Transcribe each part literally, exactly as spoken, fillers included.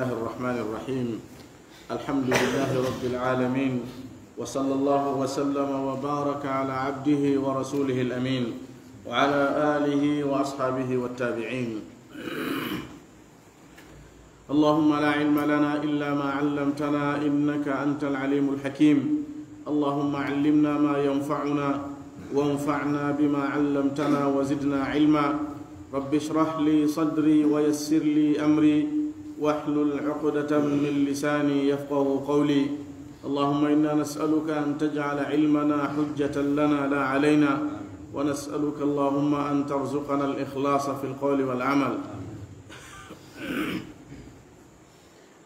الله الرحمن الرحيم. الحمد لله رب العالمين، وصلى الله وسلم وبارك على عبده ورسوله الأمين، وعلى آله وأصحابه والتابعين. اللهم لا علم لنا إلا ما علمتنا إنك أنت العليم الحكيم. اللهم علمنا ما ينفعنا وانفعنا بما علمتنا وزدنا علما. رب اشرح لي صدري ويسر لي أمري واحلل عقدة من لساني يفقه قولي. اللهم إنا نسألك أن تجعل علمنا حجة لنا لا علينا، ونسألك اللهم أن ترزقنا الإخلاص في القول والعمل.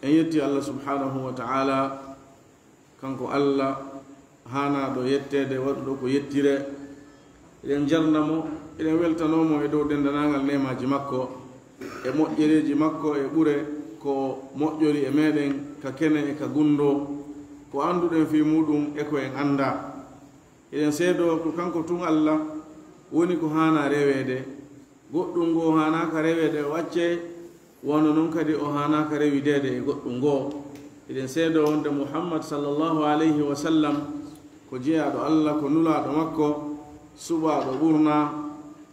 En yetti Allah subhanahu wa ta'ala, kanko Allah haanaaɗo yetteede, waɗuɗo ko yettire. Eɗen njarna mo, eɗen weltanoo mo e dow denndanangal neemaaji makko, e moƴƴereeji makko, e ɓure ko moƴƴori e meeɗen, ka kene e ka gunndoo, ko annduɗen fii muuɗum e ko en anndaa. Eɗen seedoo ko kanko tun Allah woni ko haanaa reweede, goɗɗum ngoo haanaaka reweede o accee, wano non kadi o haanaaka rewideede e goɗɗum ngoo. Eɗen seedoo wonde Muhammad sallallahu alayhi wa sallam ko jeyaaɗo Allah, ko nulaaɗo makko, suɓaaɗo ɓurnaa,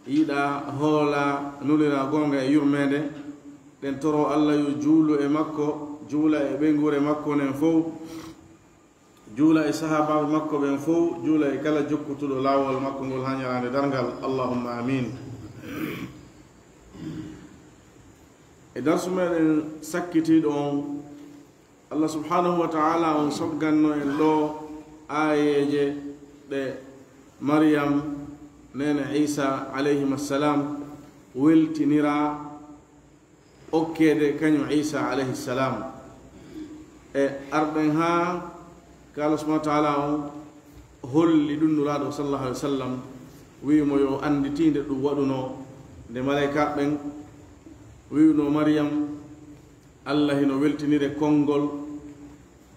yiɗaa, hoolaa, nuliraa goonga e yurmeende. Ɗen toroo Allah yo juulu e makko, juula e ɓeynguure makko nden fow, juula e sahaabaaɓe makko ɓen fow, juula e kala jokkutuɗo laawol makko ngol haa ñalaande darngal. Allahumma amiin. E darsu meɗen sakkitiiɗo on, Allah subhanahu wa ta'ala on sogganno en ɗoo aayeeje ɗe Maryam, neene Iisa alayhima salam, weltiniraa okkeede kañum Iisa alayhi salam. E arɗen haa ka Allah subhanahu wa ta'ala on holli ɗum Nulaaɗo sallallahu alayhi wa sallam, wi'i mo yo annditinde ɗum waɗuno nde malaykaaɓe ɓen wi'uno Maryam, Allah hino weltinire konngol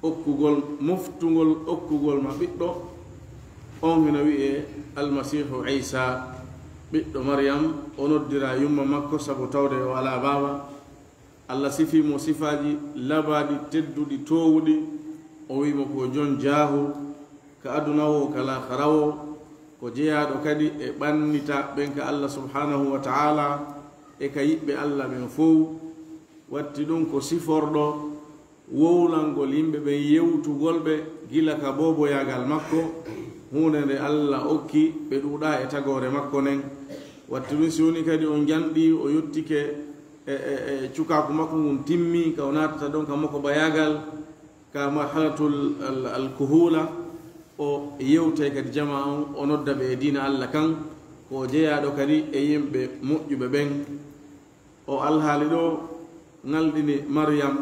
okkugol, moftugol okkugol ma ɓiɗɗo, on hino wi'ee Almasiihu Iisa, ɓiɗɗo Maryam, o noddira yumma makko sabu tawde o alaa baaba. Allah sifii mo sifaaji labaaɗi, tedduɗi, toowuɗi. O wi'i mo ko jon jaahu ka aduna woo, ka laakara woo, ko jeyaaɗo kadi e ɓannita ɓen ka Allah subhanahu wa ta'ala e ka yiɓɓe Allah ɓen fow. Watti ɗum ko siforɗo wowlangol yimɓe ɓen, yewtugol ɓe gila ka booboyaagal makko, huunde nde Allah okki ɓe ɗuuɗaa e tagoore makko nden. Watti ɗum si woni kadi o njanɗii, o yottike e, e, e cukaaku makko ngun timmi, ka o naatata ɗon ka mokobayaagal, ka marhalatul al, al kuhula, o yewtay kadi jamaa on, o nodda ɓe e diina Allah kan, ko o jeyaaɗo kadi e yimɓe moƴƴuɓe ɓen. O alhaali ɗoo ŋalɗini Maryam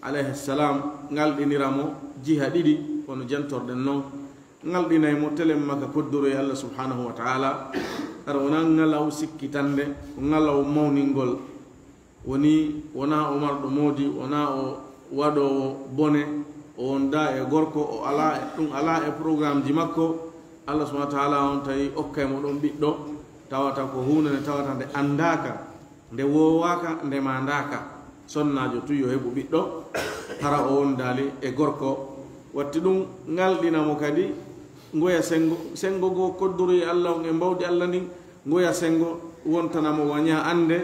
alayhi salam, ŋalɗinira mo jiha ɗiɗi, kono jantorɗen non. Ŋalɗinay mo telemma ka koddoroy Allah subhanahu wa ta'ala. Hara wonaa ŋalaw sikkitannde, ko ŋalaw mawningol. Woni, wonaa o marɗo moodi, wonaa o waɗoowo bone, o wondaa e gorko, o alaa e, ɗum alaa e programmeji makko. Allah subhanahu wa ta'ala on tawi okkay mo ɗon ɓiɗɗo, tawata ko huunde nde tawata nde anndaaka, nde woowaaka, nde maandaaka. Sonnaajo tun yo heɓu ɓiɗɗo, hara o wondaali e gorko. Watti ɗum ŋalɗina mo kadi ngoya senngo, senngo goo koddoroy Allah on e mbawdi Allah ndin, ngoya senngo wontana mo wa ñaa annde,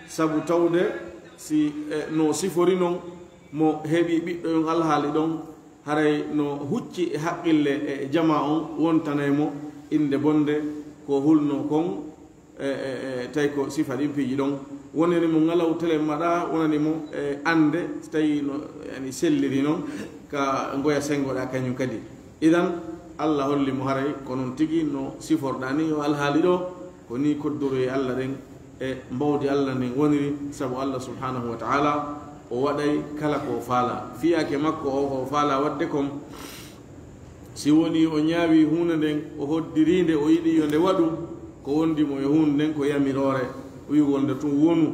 sabu tawde si, e, no sifori non, mo heɓi ɓiɗɗo yon alhaali ɗon, haray no hucci e haqqille e jamaa on, wontanay mo innde bonnde ko hulno kon, e, e, e, tawi ko sifa ɗin piiji ɗon. Wonani mo ŋalaw telemma ɗaa, wonani mo, e, annde, si tawi no, yani, selliri non, ka ngoya senngo ɗaa kañum kadi. Idan, Allah holli mo haray ko non tigi no siforɗaa ni yo alhaali ɗoo, ko ni koddoroy Allah ɗen e mbawdi Allah ndin woniri, sabu Allah subhanahu wa ta'ala o waɗay kala ko o faalaa. Fiyaake makko o, ko o faalaa waɗde kon, si woni o ñaawi huunde nden, o hoddirii nde, o yiɗi yo nde waɗu, ko wondi mo e huunde nden ko yamiroore, wi'ugol nde tun wonu,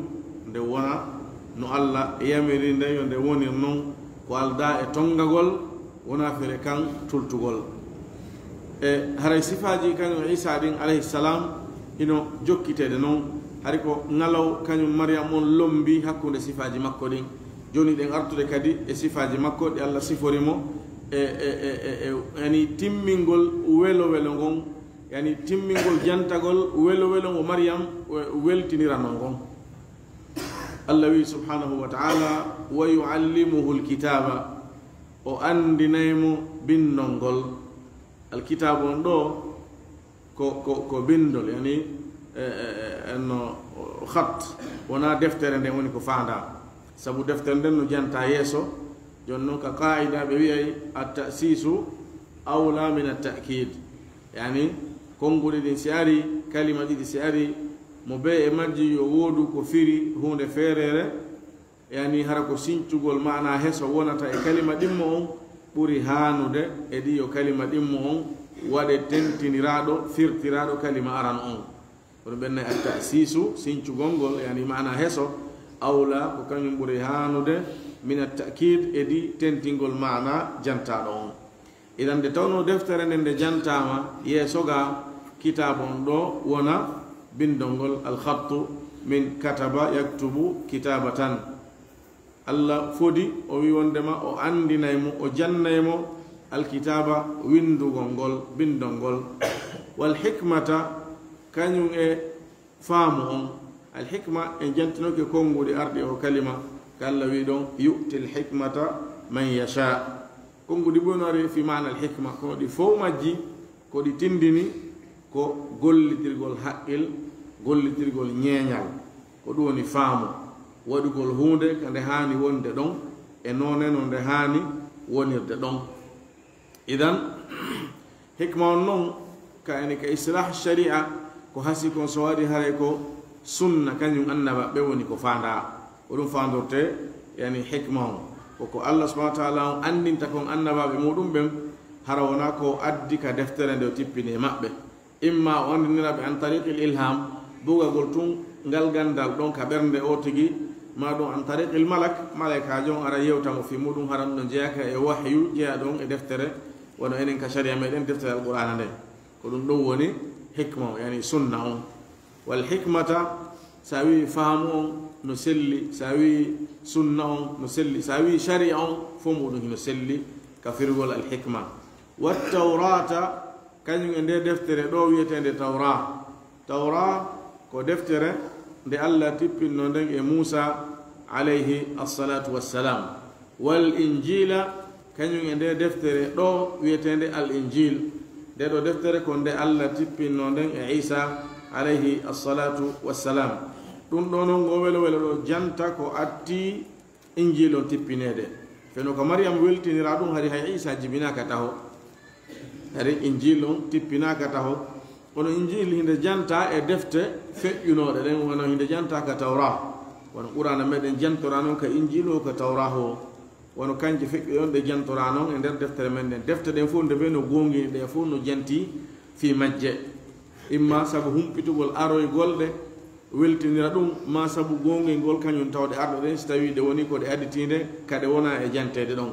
nde wona no Allah yamiri nde yo nde wonir non, ko aldaa e tonngagol, wonaa fere kan tultugol. E haray sifaaji kañum Iisa ɗin alayhi salam hino jokkiteede non, hari ko ŋalaw kañum Maryam on lommbi hakkunde sifaaji makko ɗin. Jooni ɗen artude kadi e sifaaji makko ɗi Allah sifori mo, e, e, e, e, e, yani timmingol welo welo ngon, yani timmingol jantagol welo welo ngo Maryam we-, weltinirano ngon. Allah wi subhanahu wa ta'ala, "Wa yu'allimuhu alkitaba," o andinay mo bindol ngol. Alkitabu on ɗo, ko, ko, ko bindol, yani, e, e, e, enno khat, wona deftere nden woni ko faanda. Sabu deftere nden no janta yeeso, jon non ka qaida ɓe wi'ay at-ta'sisu awla min at-ta'kid. Yani, konguɗi ɗin si ari, kalima ɗiɗi si ari, mo be e majji yo woodu ko firi huunde feerere, yani hara ko sincugol maana heso wonata e kalima ɗimmo on ɓuri haanude e ɗi yo kalima ɗimmo on waɗe tentiniraaɗo, firtiraaɗo kalima aran on. Kono ɓen nay at-ta'sisu, sincugol ngol, yani maana heso, awla ko kañum ɓuri haanude min at-ta'kid e ɗi tentingol maana jantaaɗo on. Idan nde tawno deftere nden nde jantaama yeeso ga, kitaabu on ɗo wona bindol ngol, al-khattu min kataba yaktubu kitabatan. Allah fodi, o wi wondema o andinay mo, o jannay mo alkitaba, windugol ngol, bindol ngol. Wal hikmata, kañum e faamu on. Al hikma, en jantinoke konguɗi arɗi o kalima, ka Allah wi ɗon, "Yu'ti al hikmata man yasha." Konguɗi boy no ari fi maana al hikma, kono ɗi fow majji ko ɗi tindini ko gollitirgol haqqil, gollitirgol ñeeñal. Ko ɗum woni faamu, waɗugol huunde ka nde haani wonde ɗon, e noone no nde haani wonirde ɗon. Idan, hikma on non, ka, yani, ka istilah sharia, ko hasi kon so waɗi haray ko sunna, kañum annaba ɓe woni ko faandaa. Ko ɗum faandorte, yani, hikma on. Ko ko Allah subhanahu wa ta'ala on anndinta kon annabaaɓe muɗum ɓen, hara wona ko addi ka deftere nde o tippini e maɓɓe. Imma o anndinira ɓe an tariqil ilham, bugagol tun ngal ganndal ɗon ka ɓernde o tigi, ma ɗum an tariqil malak, malaykaajo on ara yewta mo fii muɗum, hara ɗum no jeyaka e wahyu jeyaɗo on e deftere, wano enen ka sharia meɗen deftere Alqur'aana nden. Ko ɗum ɗon woni hikma on, yani sunna on. Wal hikmata, sa wi faamu on no selli, sa wi sunna on no selli, sa wi sharia on, fof muɗum hino selli ka firgol al hikma. Wat tawrata, kañum e nde deftere ɗo wiyeteende Tawra. Tawra ko deftere nde Allah tippinno nden e Muusa alayhi assalatu wassalam. Wal Injila, kañum e nde deftere ɗo wiyeteende Al Injil. Nde ɗo deftere ko nde Allah tippinno nden e Isa alayhi assalatu wassalam. Ɗum ɗo non ngo welo welo ɗo janta ko atti Injil on tippineede. Feno ko Maryam weltinira ɗum, hari hay Isa jibinaaka taho. Hari Injil on tippinaaka taho. Kono Injil hinde janta e defte feƴƴunooɗe ɗen, wano hinde janta ka Tawra. Wano Qur'aana meɗen jantora non ka Injil o, ka Tawra o. Wano kanje feƴƴuɗe on ɗe jantora non e nder deftere men ɗen. Defte ɗen fof nde ɓe no goongini ɗe fof no janti fii majje. Imma sabu humpitugol aroygol ɗe, weltinira ɗum, ma sabu goongingol kañum tawde arɗo ɗen, si tawii ɗe woni ko ɗe aditiinde, ka ɗe wona e janteede ɗon.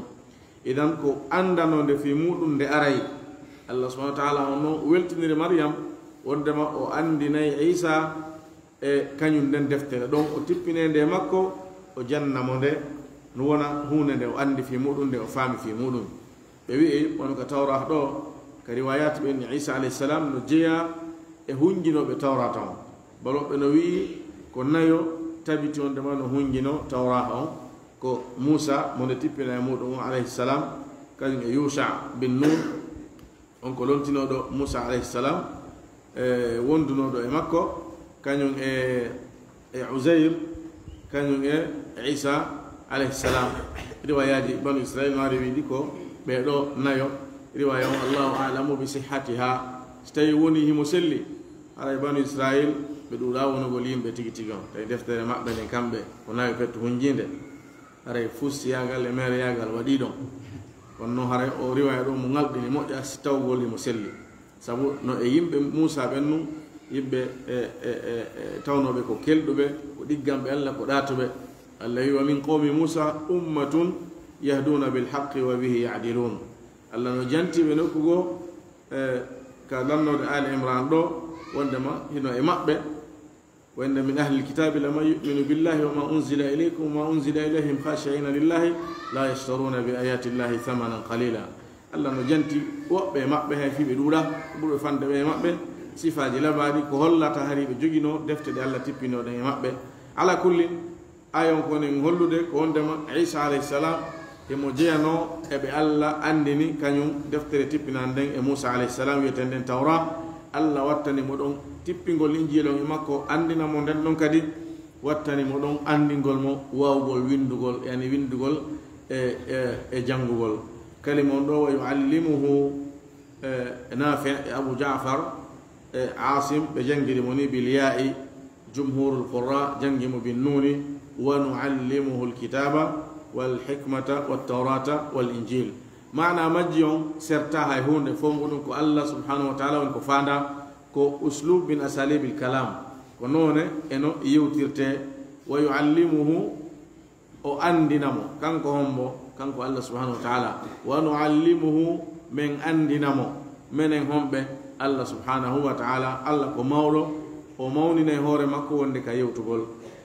Idan ko anndanoo nde fii muɗum nde aray. Allah subhanahu wa ta'ala on non weltiniri Maryam, wondema o anndinay Isa e kañum nden deftere ɗon, o tippinee nde makko, o janna mo nde, no wona huunde nde o anndi fii muɗum, nde o faami fii muɗum. Ɓe wi'i, wano ka Tawra ɗo, ka riwayat ɓen, Isa alayhi salam no jeyaa e hunjinooɓe Tawrata on. Bal woɓɓe no wi'i ko nayo tabiti wondema no hunjino Tawra on, ko Muusa mo nde tippina e muɗum on alayhi salam, kañum e Yusha bin Nun, on ko lontinooɗo Muusa alayhi salam, e wondunooɗo e makko, kañum e, e Uzayr, kañum e Isa alayhi salam. Riwayaaji Banu Israil no ari wiide ko ɓee ɗo nayo. Riwaya on, Allahu a'lamu bi sihhatiha. Si tawi woni himo selli, haray Banu Israil ɓe ɗuuɗaa wonugol yimɓe tigi tigi on. Tawi deftere maɓɓe nden kamɓe ko nayo pettu hunjiinde. Haray fustiyaagal e meereyaagal waɗii ɗon. Kono non haray o riwaya ɗo mo ŋalɗini moƴƴa si tawgol himo selli. Sabu no e yimɓe Muusa ɓen nun, yimɓe e, e, e, e tawnooɓe ko kelɗuɓe, ko ɗigganɓe Allah, ko ɗaatuɓe. Allah wi, "Wa min qawmi Muusa ummatun yahduna bil haqqi wa bihi ya'dilun." Allah no janti ɓe nokku goo, e, ka lannoode Ali Imran ɗo, wondema hino e maɓɓe وإن من أهل الكتاب لمن يؤمن بالله وما أنزل إليكم وما أنزل إليهم خاشعين لله لا يشترون بآيات الله ثمنا قليلا. Allah no janti woɓɓe e maɓɓe, hay fii ɓe ɗuuɗa, ko ɓuri ɓe fanɗude ɓe e maɓɓe, sifaaji labaaɗi, ko hollata hari ɓe joginoo defte ɗe Allah tippinoo ɗen e maɓɓe. Ala kullin, ayon ko nen hollude ko wondema Iisa alayhi salam himo jeyanoo e ɓe Allah anndini kañum deftere tippinande nden e Muusa alayhi salam, wi'etee nden Tawra. Allah wattani mo ɗon tippingol Injiila on e makko, anndina mo nden ɗon kadi, wattani mo ɗon anndingol mo waawugol winndugol, yani winndugol e, e, e janngugol. Kalima on ɗoo, "wa yuallimuhu", e, Naafi' e Abu Ja'far e Aasim, ɓe janngiri mo ni bil yaa'i, jumhurul qurra janngi mo bin nuuni, "wa nuallimuhu alkitaba wal hikmata wat tawrata wal injil." Maana majji on serta hay huunde, fof muɗum ko Allah subhanahu wa ta'ala woni ko faanda, ko uslub min asalibil kalam, ko noone e no yewtirte. "Wa yuallimuhu", o anndina mo, kanko hombo, kanko Allah subhanahu wa ta'ala. "Wa nuallimuhu", men anndina mo, menen homɓe, Allah subhanahu wa ta'ala. Allah ko mawɗo, o mawnina e hoore makko wonde ka yewtugol.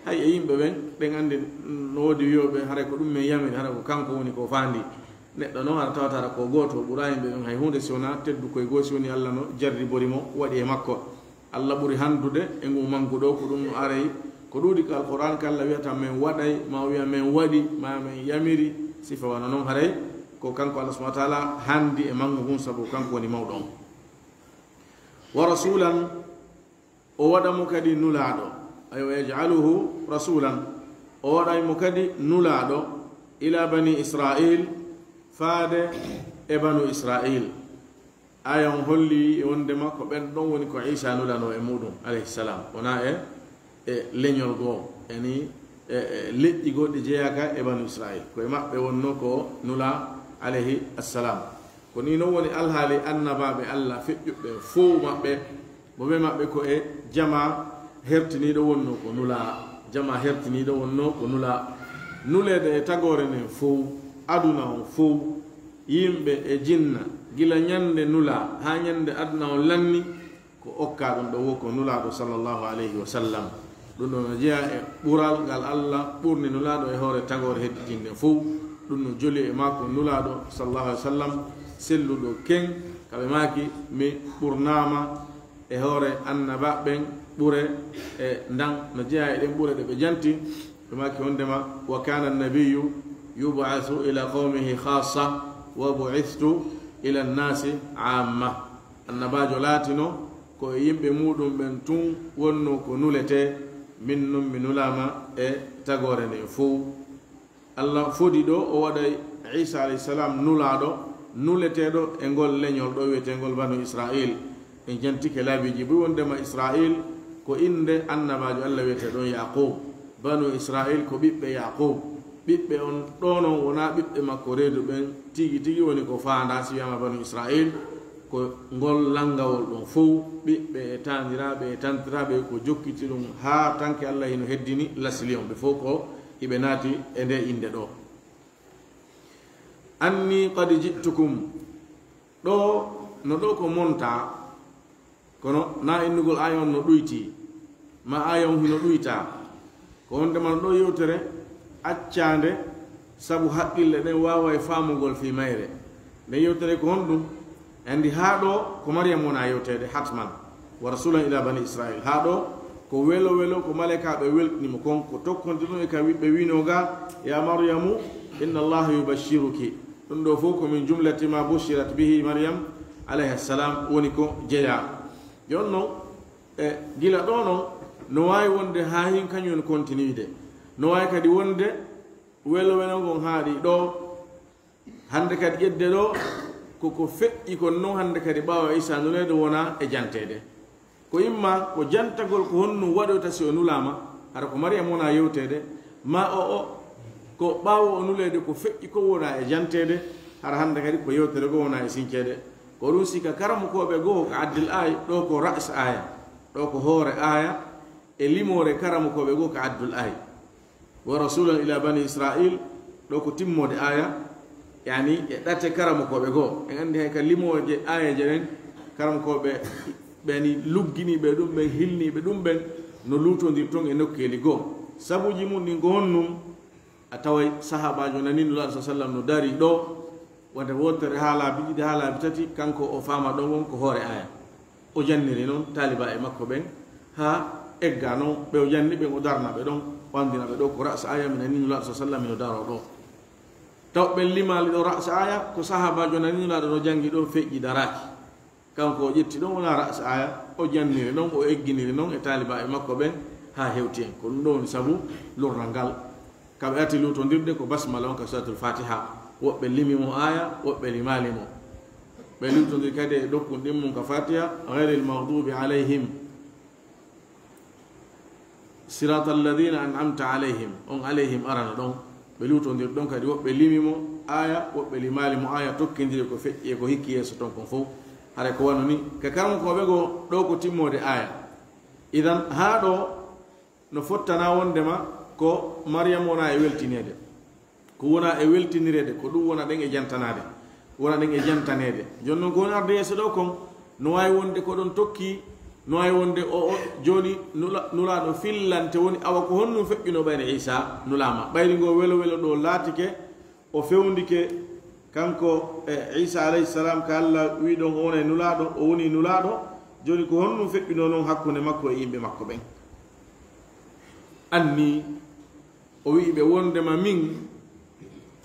Hay e yimɓe ɓen, ɗen anndi no woodi wi'ooɓe, haray ko ɗum men yamiri, haray ko kanko woni ko faandi. Neɗɗo noon, hara tawata hara ko gooto, o ɓuraa yimɓe ɓen hay huunde, si wonaa teddu koye goo, si woni Allah no jarribori mo, waɗi e makko. Allah ɓuri hanndude e ngu mangu ɗoo, ko ɗum no aray, ko ɗuuɗi ka Alqur'aan ka Allah wi'ata men waɗay, ma o wi'a men waɗi, ma men yamiri, sifa wano noon, haray ko kanko Allah subhanahu wa ta'ala hanndi e mangu ngun, sabu kanko woni mawɗo on. "Wa rasulan", o waɗa mo kadi nulaaɗo, ay, "wa yaj'aluhu rasulan", o waɗay mo kadi nulaaɗo, "ila bani Israil", faade e banu Israil. Aya on holli e wondema ko ɓen ɗon woni ko Iisa nulanoo e muɗum, alayhi salam. Wonaa e, e leñol goo, yani, e, e leƴƴi goɗɗi jeyaaka e banu Israil. Ko e maɓɓe wonnoo ko nula, alayhi assalam. Ko nii non woni alhaali annabaaɓe Allah feƴƴuɓe fow maɓɓe, mo ɓe maɓɓe ko e jamaa hertiniiɗo wonnoo ko nulaa. Jamaa hertiniiɗo wonnoo ko nulaa. Nuleede e tagoore nden fow, aduna on fow, yimɓe e jinna, gila ñande nulaa haa ñande aduna on lanni, ko okkaa ɗum ɗoo wo ko Nulaaɗo sallallahu alayhi wa sallam. Ɗum ɗoo no jeyaa e ɓural ngal Allah ɓurni Nulaaɗo e hoore tagoore hedditinde fow. Ɗum no joli e makko Nulaaɗo sallallahu alayhi wa sallam, selluɗo ken, ka ɓe maaki, "Mi ɓurnaama e hoore annabaaɓe ɓen ɓure e ndan", no jeyaa e ɗen ɓure ɗe ɓe janti. Ɓe maaki wondema, "Wa kana nabiyyu yub'athu ila qawmihi khassa wa bu'ithtu ila nnasi amma." Annabaajo laatino ko e yimɓe muɗum ɓen tun wonnoo ko nuletee, min nun mi nulaama e tagoore nden fow. Allah fodi ɗoo, o waɗay Iisa alayhi salam nulaaɗo, nuleteeɗo e ngol leñol ɗoo wi'eteengol Banu Israil. En jantike laabiiji buy wondema Israil ko innde annabaajo Allah wi'eteeɗo Yaqub. Banu Israil ko ɓiɓɓe Yaqub. Ɓiɓɓe on ɗoo non wonaa ɓiɓɓe makko reedu ɓen tigi tigi woni ko faandaa si wi'aama Banu Israil, ko ngol lanngawol ɗon fow, ɓiɓɓe e taaniraaɓe e tantiraaɓe ko jokkiti ɗum haa tanke Allah hino heddini lasli on ɓe fow ko hiɓe naati e nde innde ɗoo. "Anni qad ji'tukum", ɗoo no ɗoo ko montaa, kono na innugol aaya on no ɗuytii, ma aaya on hino ɗuytaa. Ko wondema no ɗoo yewtere accaande sabu haqqille ɗen waaway faamugol fii mayre. Nden yewtere ko honɗum? Anndi haa ɗoo ko Maryam wona yewteede, hatman, "wa rasulan ila bani Israil." Haa ɗoo ko welo welo ko malaykaaɓe weltini mo kon, ko tokkondirɗum e ka wi-, ɓe wi'noo ga, "Ya Maryamu, inna Allaha yubashshiruki." Ɗum ɗoo fow ko min jumlati ma bushirat bihi Maryam alayha salam woni ko jeyaa. Jooni non, e gila ɗoo non, no waawi wonde haa hin kañum en continuide. No waawi kadi wonde welo welo ngon haaɗi ɗoo. Hannde kadi ƴedde ɗoo, ko ko feƴƴi kon non hannde kadi ɓaawo Iisa nuleede wona e janteede. Ko imma ko jantagol ko honɗum waɗoyta si o nulaama, hara ko Maryam wona yewteede, ma o, o, ko ɓaawo o nuleede ko feƴƴi ko wona e janteede, hara hannde kadi ko yewtere goo wona e sinceede. Ko ɗum si ka karamokooɓe goo ko addil aaya, ɗoo ko ra's aaya, ɗoo ko hoore aaya, e limoore karamokooɓe goo ko addul aaya. "Wa rasulan ila bani Israil", ɗoo ko timmoode aaya, yani e ɗate karamokooɓe goo. En anndi hay ka limooje aayeeje ɗen, karamokooɓe ɓen lugginiiɓe ɗum ɓen, hilniiɓe ɗum ɓen, no luutondirton e nokkeeli goo. Sabuuji mum ɗin ko honnum? A taway sahaabaajo nani Nulaaɗo sa sallam no darii ɗoo, wonde wootere haa laabi ɗiɗi haa laabi tati, kanko o faama ɗon won ko hoore aaya. O janniri non taalibaaɓe makko ɓen haa egga non ɓe o janni ɓen, o darna ɓe ɗon, o anndina ɓe ɗoo ko ra'sa aaya, mi nani Nulaaɗo sa sallam hino daroo ɗoo. Taw ɓen limaali ɗoo ra'sa aaya, ko sahaabaajo nani Nulaaɗo no janngi ɗoo feƴƴi daraaki. Kanko o ƴetti ɗon wonaa ra'sa aaya, o janniri non, o egginiri non e taalibaaɓe makko ɓen haa hewti en. Ko ɗum ɗoo woni sabu lornal ngal. Ka ɓe arti luutondirde ko basmala on ka Suuratul Faatiha. Woɓɓe limi mo aaya, woɓɓe limaali mo. Ɓe luutondiri kadi e ɗokkun ɗin mum ka Faatiha, ghayril maghdubi alayhim, siratal ladina an'amta alayhim, on alayhim arano ɗon. Ɓe luutondiri ɗon kadi, woɓɓe limi mo aaya, woɓɓe limaali mo aaya, tokkindiri ko feƴƴi e ko hikki yeeso ton kon fow. Haray ko wano ni, ka karamokooɓe goo, ɗoo ko timmoode aaya. Idan, haa ɗoo, no fottana wondema ko Mariyam wona e weltineede. Ko wona e weltinireede, ko ɗum wona ɗen e jantanaade. Wona ɗen e jantaneede. Jooni non ko woni arde yeeso ɗoo kon, no waawi wonde ko ɗon tokki, no waawi wonde o, o, jooni nula-, Nulaaɗo fillante woni, awa ko honɗum feƴƴunoo ɓayri Iisaa nulaama? Ɓayri ngoo welo welo ɗoo laatike, o fewndike kanko e Iisaa alayhi salaam, ka Alla wi'i ɗon o wonay Nulaaɗo, o woni Nulaaɗo. Jooni ko honɗum feƴƴunoo non hakkunde makko e yimɓe makko ɓen? Anni o wi'i ɓe wondema min,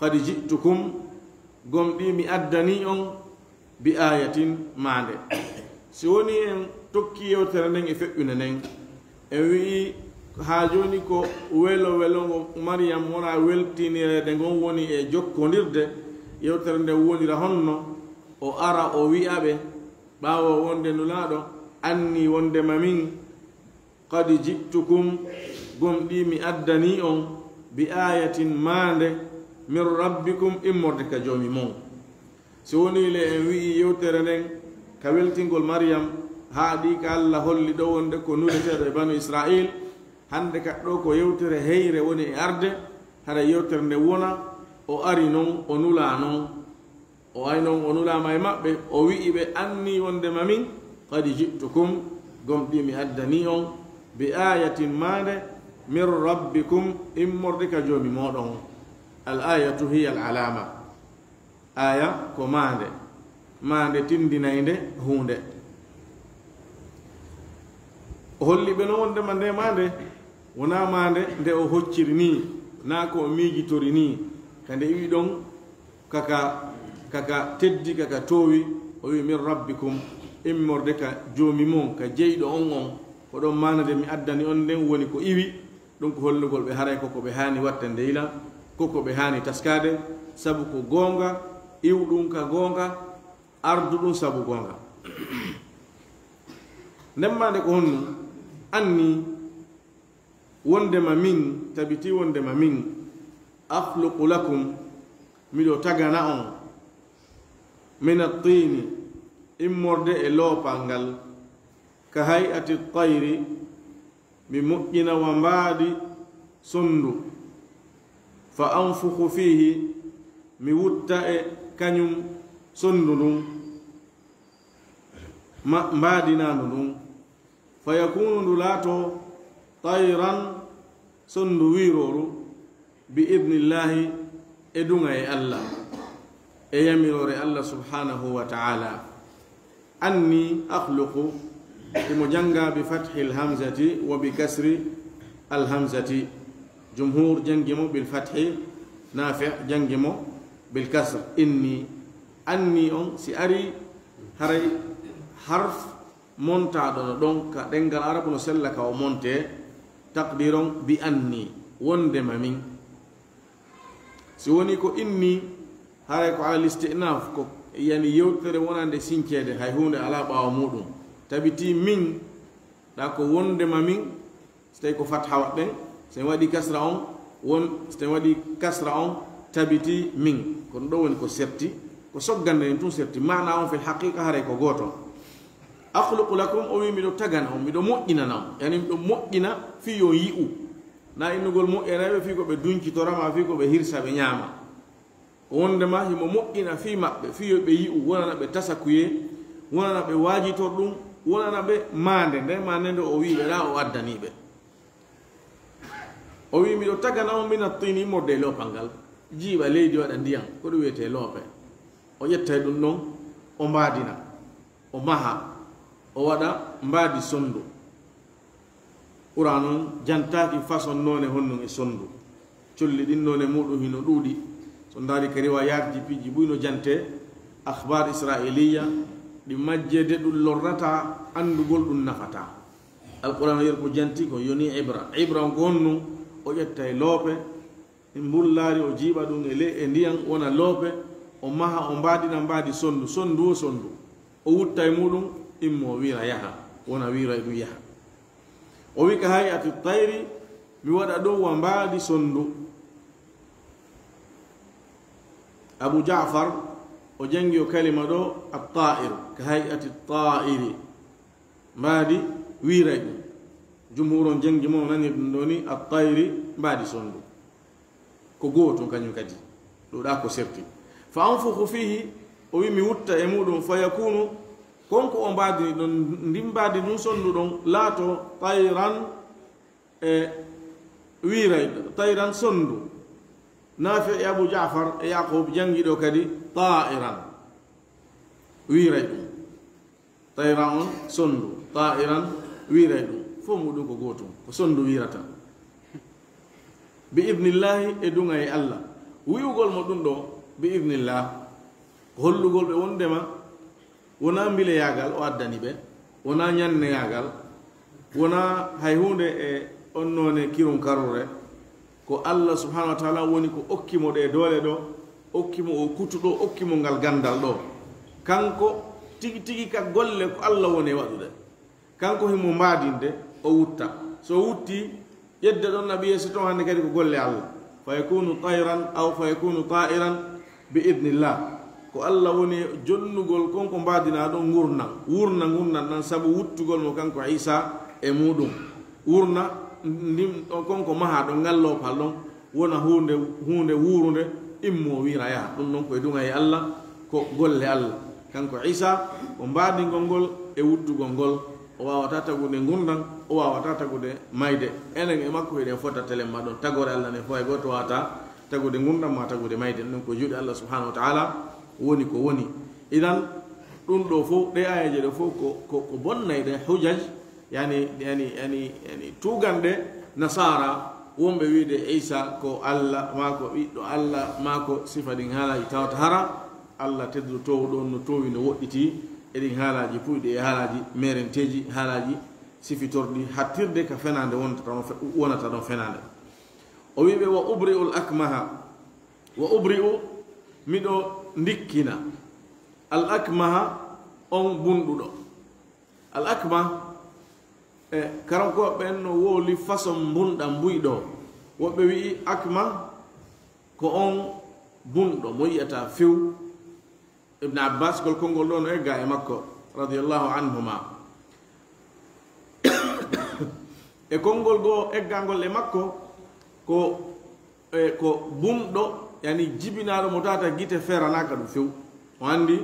qad ji'tukum, gomɗii mi addanii on, bi ayatin, maande. Si wonii en tokkii yewtere nden e feƴƴunde nden, en wi'ii haa jooni ko welo welo ngo Mariyam wona weltinireede ngon woni e jokkondirde, yewtere nden wonira honno? O ara o wi'a ɓe, ɓaawo wonde Nulaaɗo anni wondema min, qad ji'tukum, gomɗii mi addanii on, bi ayatin, maande, min rabbikum, immorde ka Joomi mon. Si wonii le en wi'ii yewtere nden ka weltingol Mariyam, haaɗii ka Alla holli ɗoo wonde ko nuleteeɗo e Banu Israa'iil, hannde ka ɗoo ko yewtere heyre woni e arde, hara yewtere nden wona, o ari non, o nulaa non. O ari non, o nulaama e maɓɓe, o wi'i ɓe, anni wondema min, qad ji'tukum, gomɗii mi addanii on, bi ayatin, maande, min rabbikum, immorde ka Joomi mooɗon. Al ayatu hiya al alaama. Aaya ko maande. Maande tindinaynde huunde. O holli ɓe non wondema nde maande wonaa maande nde o hocciri nii, naa ko o miijitori nii, ka nde iwi ɗon, kaka, kaka teddi, kaka toowi, o wi'i, min rabbikum, immorde ka Joomi mon, ka jeyɗo on on, ko ɗon maana nde mi addani on nden woni ko iwi. Ɗum ko hollugol ɓe haray ko ko ɓe haani wattande yila, ko ko ɓe haani taskaade, sabu ko goonga, iwɗum ka goonga, arduɗum sabu goonga. Nden maande ko honɗum? Anni wondema min, tabiti wondema min, akhluqu lakum, miɗo tagana on, min at-tini, immorde e loopal ngal, ka hay'ati at-tayri, mi moƴƴina wa mbaadi sonndu, fa anfukhu fihi, mi wutta e kañum sonndu ndun, ma-, mbaadinaandu ndun, fa yakunu, ndu laato, tayran, sonndu wiirooru, bi idnillahi, e duŋa e Alla, e yamiroore Alla subhanahu wa ta'ala. Anni akhluqu, himo jannga bi fathil hamzati wa bi kasri al hamzati. Jumhur janngi mo bil fathi, Nafi' janngi mo bil kasr. Inni, anni on si ari haray harf montaaɗo no ɗon ka ɗenngal arabu no sella ka o montee, taqdiron bi anni, wondema min. Si woni ko inni, haray ko alal isti'naf, ko yani yewtere wonande sinceede, hay huunde alaa ɓaawo muuɗum. Tabiti min, ɗa ko wondema min, so tawi ko fatha waɗɗen, so en waɗi kasra on, won, so en waɗi kasra on, tabiti min. Kono ɗo woni ko serti, ko soggande en tun serti. Maana on fil haqiqa haray ko gooto. Akhluqu lakum, o wi miɗo tagana on, miɗo moƴƴinana on. Yani miɗo moƴƴina fii yo on yi'u. Na innugol moƴƴanayɓe fii ko ɓe duncitora ma, fii ko ɓe hirsa, ɓe ñaama. Wondema himo moƴƴina fii maɓɓe, fii yo ɓe yi'u, wonana ɓe tasakuye, wonana ɓe waajitor ɗum, wonana ɓe maande, nde maande nde o wi'i ɓe ɗa, o addanii ɓe. O wi, "Miɗo tagana on mina tini, immorde e loopal ngal, jiiɓa leydi, waɗa ndiyan, ko ɗum wiyetee loope." O ƴetta e ɗum ɗon, o mbaadina, o maha, o waɗa mbaadi sondu. Qur'an on jantaaki façon noone honɗun e sondu. Colli ɗin noone muɗum hino ɗuuɗi. So ndaari ka riwaayaatji piiji buy no jante, akhbar isra'iliya, ɗi majjee de ɗum lorrataa, anndugol ɗum nafataa. Alqur'an o yer ko janti ko yoni ibra. Ibra on ko honɗun? O ƴetta e loope, mbullaari, o jiiɓa ɗum e le-, e ndiyan, wona loope, o maha, o mbaadina mbaadi sondu, sondu o sondu. O wutta e muɗum, immo o wiira yaha, wona wiira e ɗum yaha. O wi, "Ka hay'ati tayri, mi waɗa ɗum wa mbaadi sondu." Abu Ja'far, o jangi o kalima ɗo, at-ta'ir, "Ka hay'ati ta'iri." Mbaadi wiira e ɗum. Jumhur on jangi mo, o nani ɗum ɗo ni, at-tayri, mbaadi sondu. Ko gootun kañum kadi. Ɗuuɗa ko serti. "Fa anfukhu fihi," o wi, "Mi wutta e muɗum, fa yakunu," kon ko o mbaadini ɗon, ndin mbaadi ɗum sondu ɗon, laato tayran, e wiiray, tayran sondu. Nafi e Abu Ja'far e Yaqub jangi ɗo kadi, ta'iran. Wiiray ɗum. Tayran on sondu, ta'iran wiiray ɗum. Fof muɗum ko gootun. Ko sondu wiirata. Bi idnillahi, e duŋa e Allah. Wi'ugol mo ɗum ɗo, bi idnillah, ko hollugol ɓe wondema wonaa mbileyaagal o addani ɓe, wonaa ñanneyaagal, wonaa hay huunde e on noone kirun karrure. Ko Allah subhanahu wa ta'ala woni ko okki mo ɗe doole ɗo, okki mo o kutu ɗo, okki mo ngal gandal ɗo. Kanko tigi tigi ka golle ko Allah woni e waɗude. Kanko himo mbaadinde, o wutta. So o wutti, ƴedde ɗon naɓi yeeso ton, hannde kadi ko golle Allah. Fa yakunu tayran aw fa yakunu ta'iran bi idnillah. Ko Allah woni jonnugol kon ko mbaadinaa ɗon ngurndan. Wurna ngurndan ɗan sabu wuttugol mo kanko Isa e muɗum. Wurna ndin ɗon kon ko mahaa ɗon ngal loopal ɗon wona huunde, huunde wuurunde, immo wiira yaha. Ɗum ɗon ko e duŋa e Allah, ko golle Allah. Kanko Isa, ko mbaadingol ngol e wuttugol ngol. O waawataa tagude ngurndan, o waawataa tagude mayde. Enen e makko hiɗen fota telemma ɗon. Tagoore Allah nden fof hay gooto waawataa tagude ngurndan maa tagude mayde. Ɗum ko juuɗe Allah subhanahu wa ta'ala woni ko woni. Idan, ɗum ɗo fof, ɗe aayeeje ɗo fof ko, ko, ko bonnayɗe hujaj, yani, yani, yani, yani tuuganɗe nasaara wonɓe wiide Isa ko Allah, maa ko ɓiɗɗo Allah, maa ko sifa ɗin haalaaji tawata hara Allah tedduɗo toowuɗo on no toowi, no woɗɗiti e ɗin haalaaji puyɗi e haalaaji merenteeji, haalaaji sifitorɗi hattirde ka fenaande wonata ɗon fe-, wonata ɗon fenaande. O wi'i ɓe, "Wa ubri'ul akmaha, wa ubri'u, miɗo ndikkina, al akmaha, on bunɗuɗo." Al akma, e, karankooɓe ɓen no wowli façon mbunɗan buy ɗo. Woɓɓe wi'i akma ko on bunɗo mo yi'ataa few. Ibn Abbas, ngol konngol ɗo no egga e makko, radiyallahu anhuma. E konngol goo eggangol e makko ko, e, ko bunɗo, yani jibinaaɗo mo tawata gite feeranaaka ɗum few. O anndi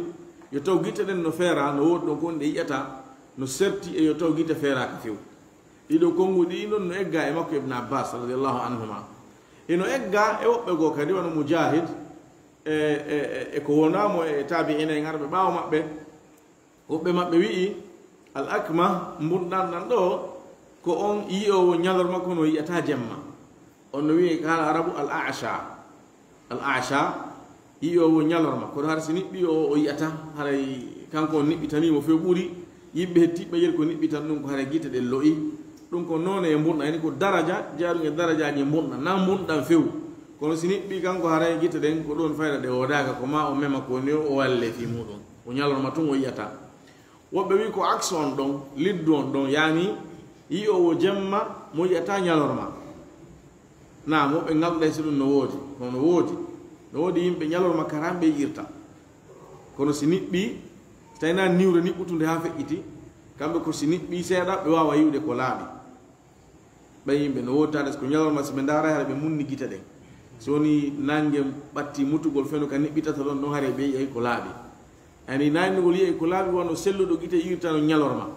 yo taw gite ɗen no feera, no woodi ɗon ko woni ɗe yi'ata, no serti e yo taw gite feeraaka few. Ɗiɗo konnguɗi ɗin ɗon no egga e makko Ibn Abbas, radiyallahu anhuma. Ino egga e woɓɓe goo kadi, wano Mujahid, e, e, e, e ko wonaa mo e taabi'ina en arɓe ɓaawo maɓɓe. Woɓɓe maɓɓe wi'i, al akma, mbunɗan ɗan ɗo, ko on yi'oowo ñalorma kono yi'ataa jemma. On no wi'e ka haala Arabu al a'sha. Al a'sha, yi'oowo ñalorma, kono hara si niɓɓii o, o yi'ataa, haray kanko on niɓɓitanii mo few ɓuri yimɓe hettiiɓe ɓe, ko niɓɓitan ɗum ko haray gite ɗen lo'i. Ɗum ko noone e mbunɗan, yani ko daraja, jaaɗum e darajaaji mbunɗan, naa mbunɗan few. Kono si niɓɓii kanko haray gite ɗen ko ɗon fayda ɗe woodaaka, ko maa o mema ko woni o, o walle fii muɗum. O ñalorma tun o yi'ataa. Woɓɓe wi'i ko aksu on ɗon, liddu on ɗon, yani yi'oowo jemma mo yi'ataa ñalorma. Naam, woɓɓe ŋalɗay si ɗum no woodi, kono no woodi. No woodi yimɓe ñalorma karamɓe yi'irta. Kono si niɓɓii, si tawi naa niwre niɓɓutunde haa feƴƴiti, kamɓe ko si niɓɓii seeɗa, ɓe waawa yi'ude ko laaɓi. Ɓay yimɓe no woodi taade, ko ñalorma si ɓe ndaaray, hara ɓe munni gite ɗen. Si woni nannge ɓatti mutugol feno ka niɓɓitata ɗon, ɗon haray ɓe yi'ay ko laaɓi. Yani, nannugol yi'ay ko laaɓi wano selluɗo gite yi'irta no ñalorma.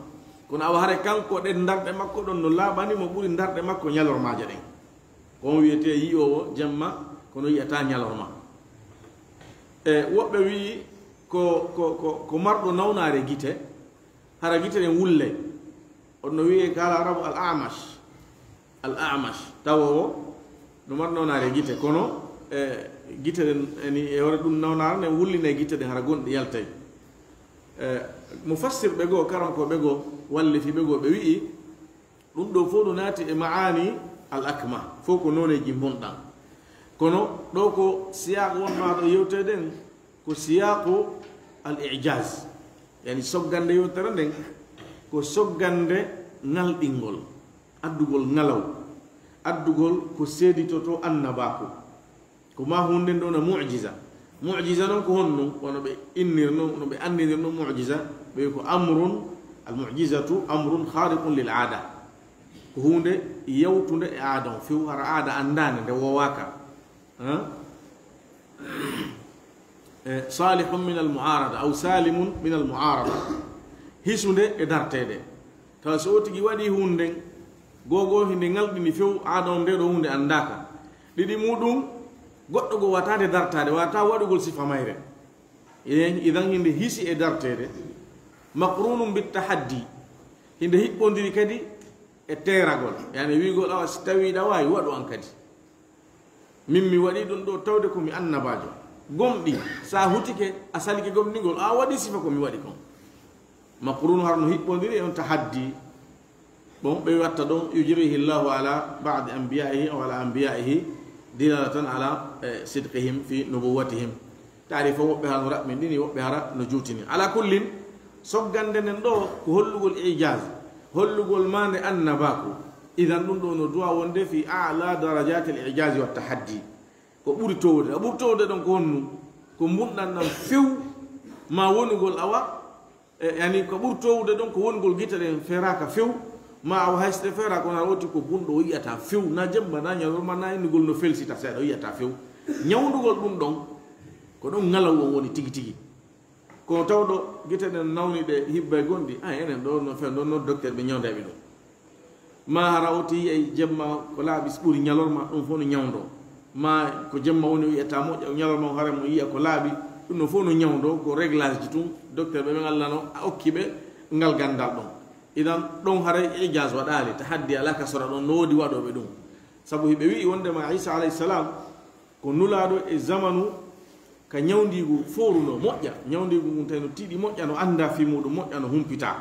Kono awa haray kanko ɗen ndarɗe makko ɗon no laaɓani mo ɓuri ndarɗe makko ñalormaaje ɗen. Ko on wiyetee yi'oowo jemma, kono yi'ataa ñalorma. E woɓɓe wi'i ko, ko, ko, ko marɗo nawnaare gite, hara gite ɗen wullay. On no wi'ee ka haala Arabu al-a'mash. Al-a'mash, tawa o no marɗo nawnaare gite, kono, e, gite ɗen eni, e hoore ɗum nawnaare nden wullinay gite ɗen, hara gonɗi yaltay. E, mufassirɓe goo, karankooɓe goo, wallifiiɓe goo, ɓe wi'i, ɗum ɗoo fow no naati e ma'ani al-akmah, fow ko nooneeji mbonɗan. Kono ɗoo ko siyaaq wonno aɗo yewtee ɗen, ko siyaaqu al-i'jaz. Yani soggande yewtere nden, ko soggande ŋalɗingol, addugol ŋalaw, addugol ko seeditotoo annabaaku. Ko maa huunde nden ɗoo na mu'jiza. Mu'jiza non ko honɗum? Wano ɓe innirno, no ɓe anndinirno mu'jiza, ɓe wi'i ko amrun, al mu'jizatu amrun khariqun lil aada. Ko huunde yawtunde e aada on few, hara aada anndaande, nde woowaaka. Hein? E, salihun min al mu'arada, aw salimun min al mu'arada. Hisunde e darteede. Tawa so o tigi waɗii huunde nden, goo goo hinde ŋalɗini few, aada on ndee ɗoo huunde anndaaka. Ɗiɗi muuɗum, goɗɗo goo wata nde dartaade, wata waɗugol sifa mayre. Idan, idan hinde hisi e darteede, maqrunun bit tahaddi. Hinde hiɓɓondiri kadi e teeragol. Yani wi'ugol, awa, si tawii ɗa waawi, waɗu an kadi. Min mi waɗii ɗum ɗoo tawde ko mi annabaajo. Gomɗi, sa hutike, a salike gomɗingol, a waɗii sifa ko mi waɗi kon. Maqrun harno hiɓɓondiri e on tahaddi. Bon, ɓe watta ɗon, yujrihi Allahu ala ba'di anbiya'ihi aw ala anbiya'ihi dilalatan ala, eh, sidqihim fi nubuwwatihim. Taarifa woɓɓe hara no raɓɓinɗini, woɓɓe hara no juutini. Ala kullin, soggande nden ɗoo ko hollugol ijaz, hollugol maande annabaaku. Idan ɗum ɗoo no duwa wonde fi a'la darajatil ijazi wa tahaddi. Ko ɓuri towde. A ɓuri towde ɗon ko honɗum? Ko mbunɗan ɗan few, ma wonugol awa, e, yani ko ɓuri towde ɗon ko wonugol gite ɗen feeraaka few, ma awa hay so ɗe feeraaka, kono aɗa woti ko bunɗo o yi'ata few, na jemma, na ñalorma, na innugol no felsita seeɗa, o yi'ata few. Ñawndugol ɗum ɗon, ko ɗon ŋalaw on woni tigi tigi. Kono tawɗo gite ɗen nawni ɗe hibba e gonɗi, a, enen ɗo no fe-, ɗon no docteur ɓe ñawndayɓe ɗum. Ma hara o ti yi'ay jemma ko laaɓi ɓuri ñalorma, ɗum fof no ñawndoo. Ma ko jemma woni o yi'ata moƴƴa, ñalorma o hara mo yi'a ko laaɓi, ɗum ɗon fof no ñawndoo, ko réglage ji tun, docteur ɓe ɓen Allah no okki ɓe ngal ganndal ɗon. Idan ɗon haray ijaz waɗaali, tahaddi alaa ka sora ɗon, no woodi waɗooɓe ɗum. Sabu hiɓe wi'i wondema Isa alayhi salam ko nulaaɗo e zamanu ka ñawndiigu fooruno moƴƴa, ñawndiigu ngun tawi no tiiɗi moƴƴa, no anndaa fii muuɗum moƴƴa, no humpitaa.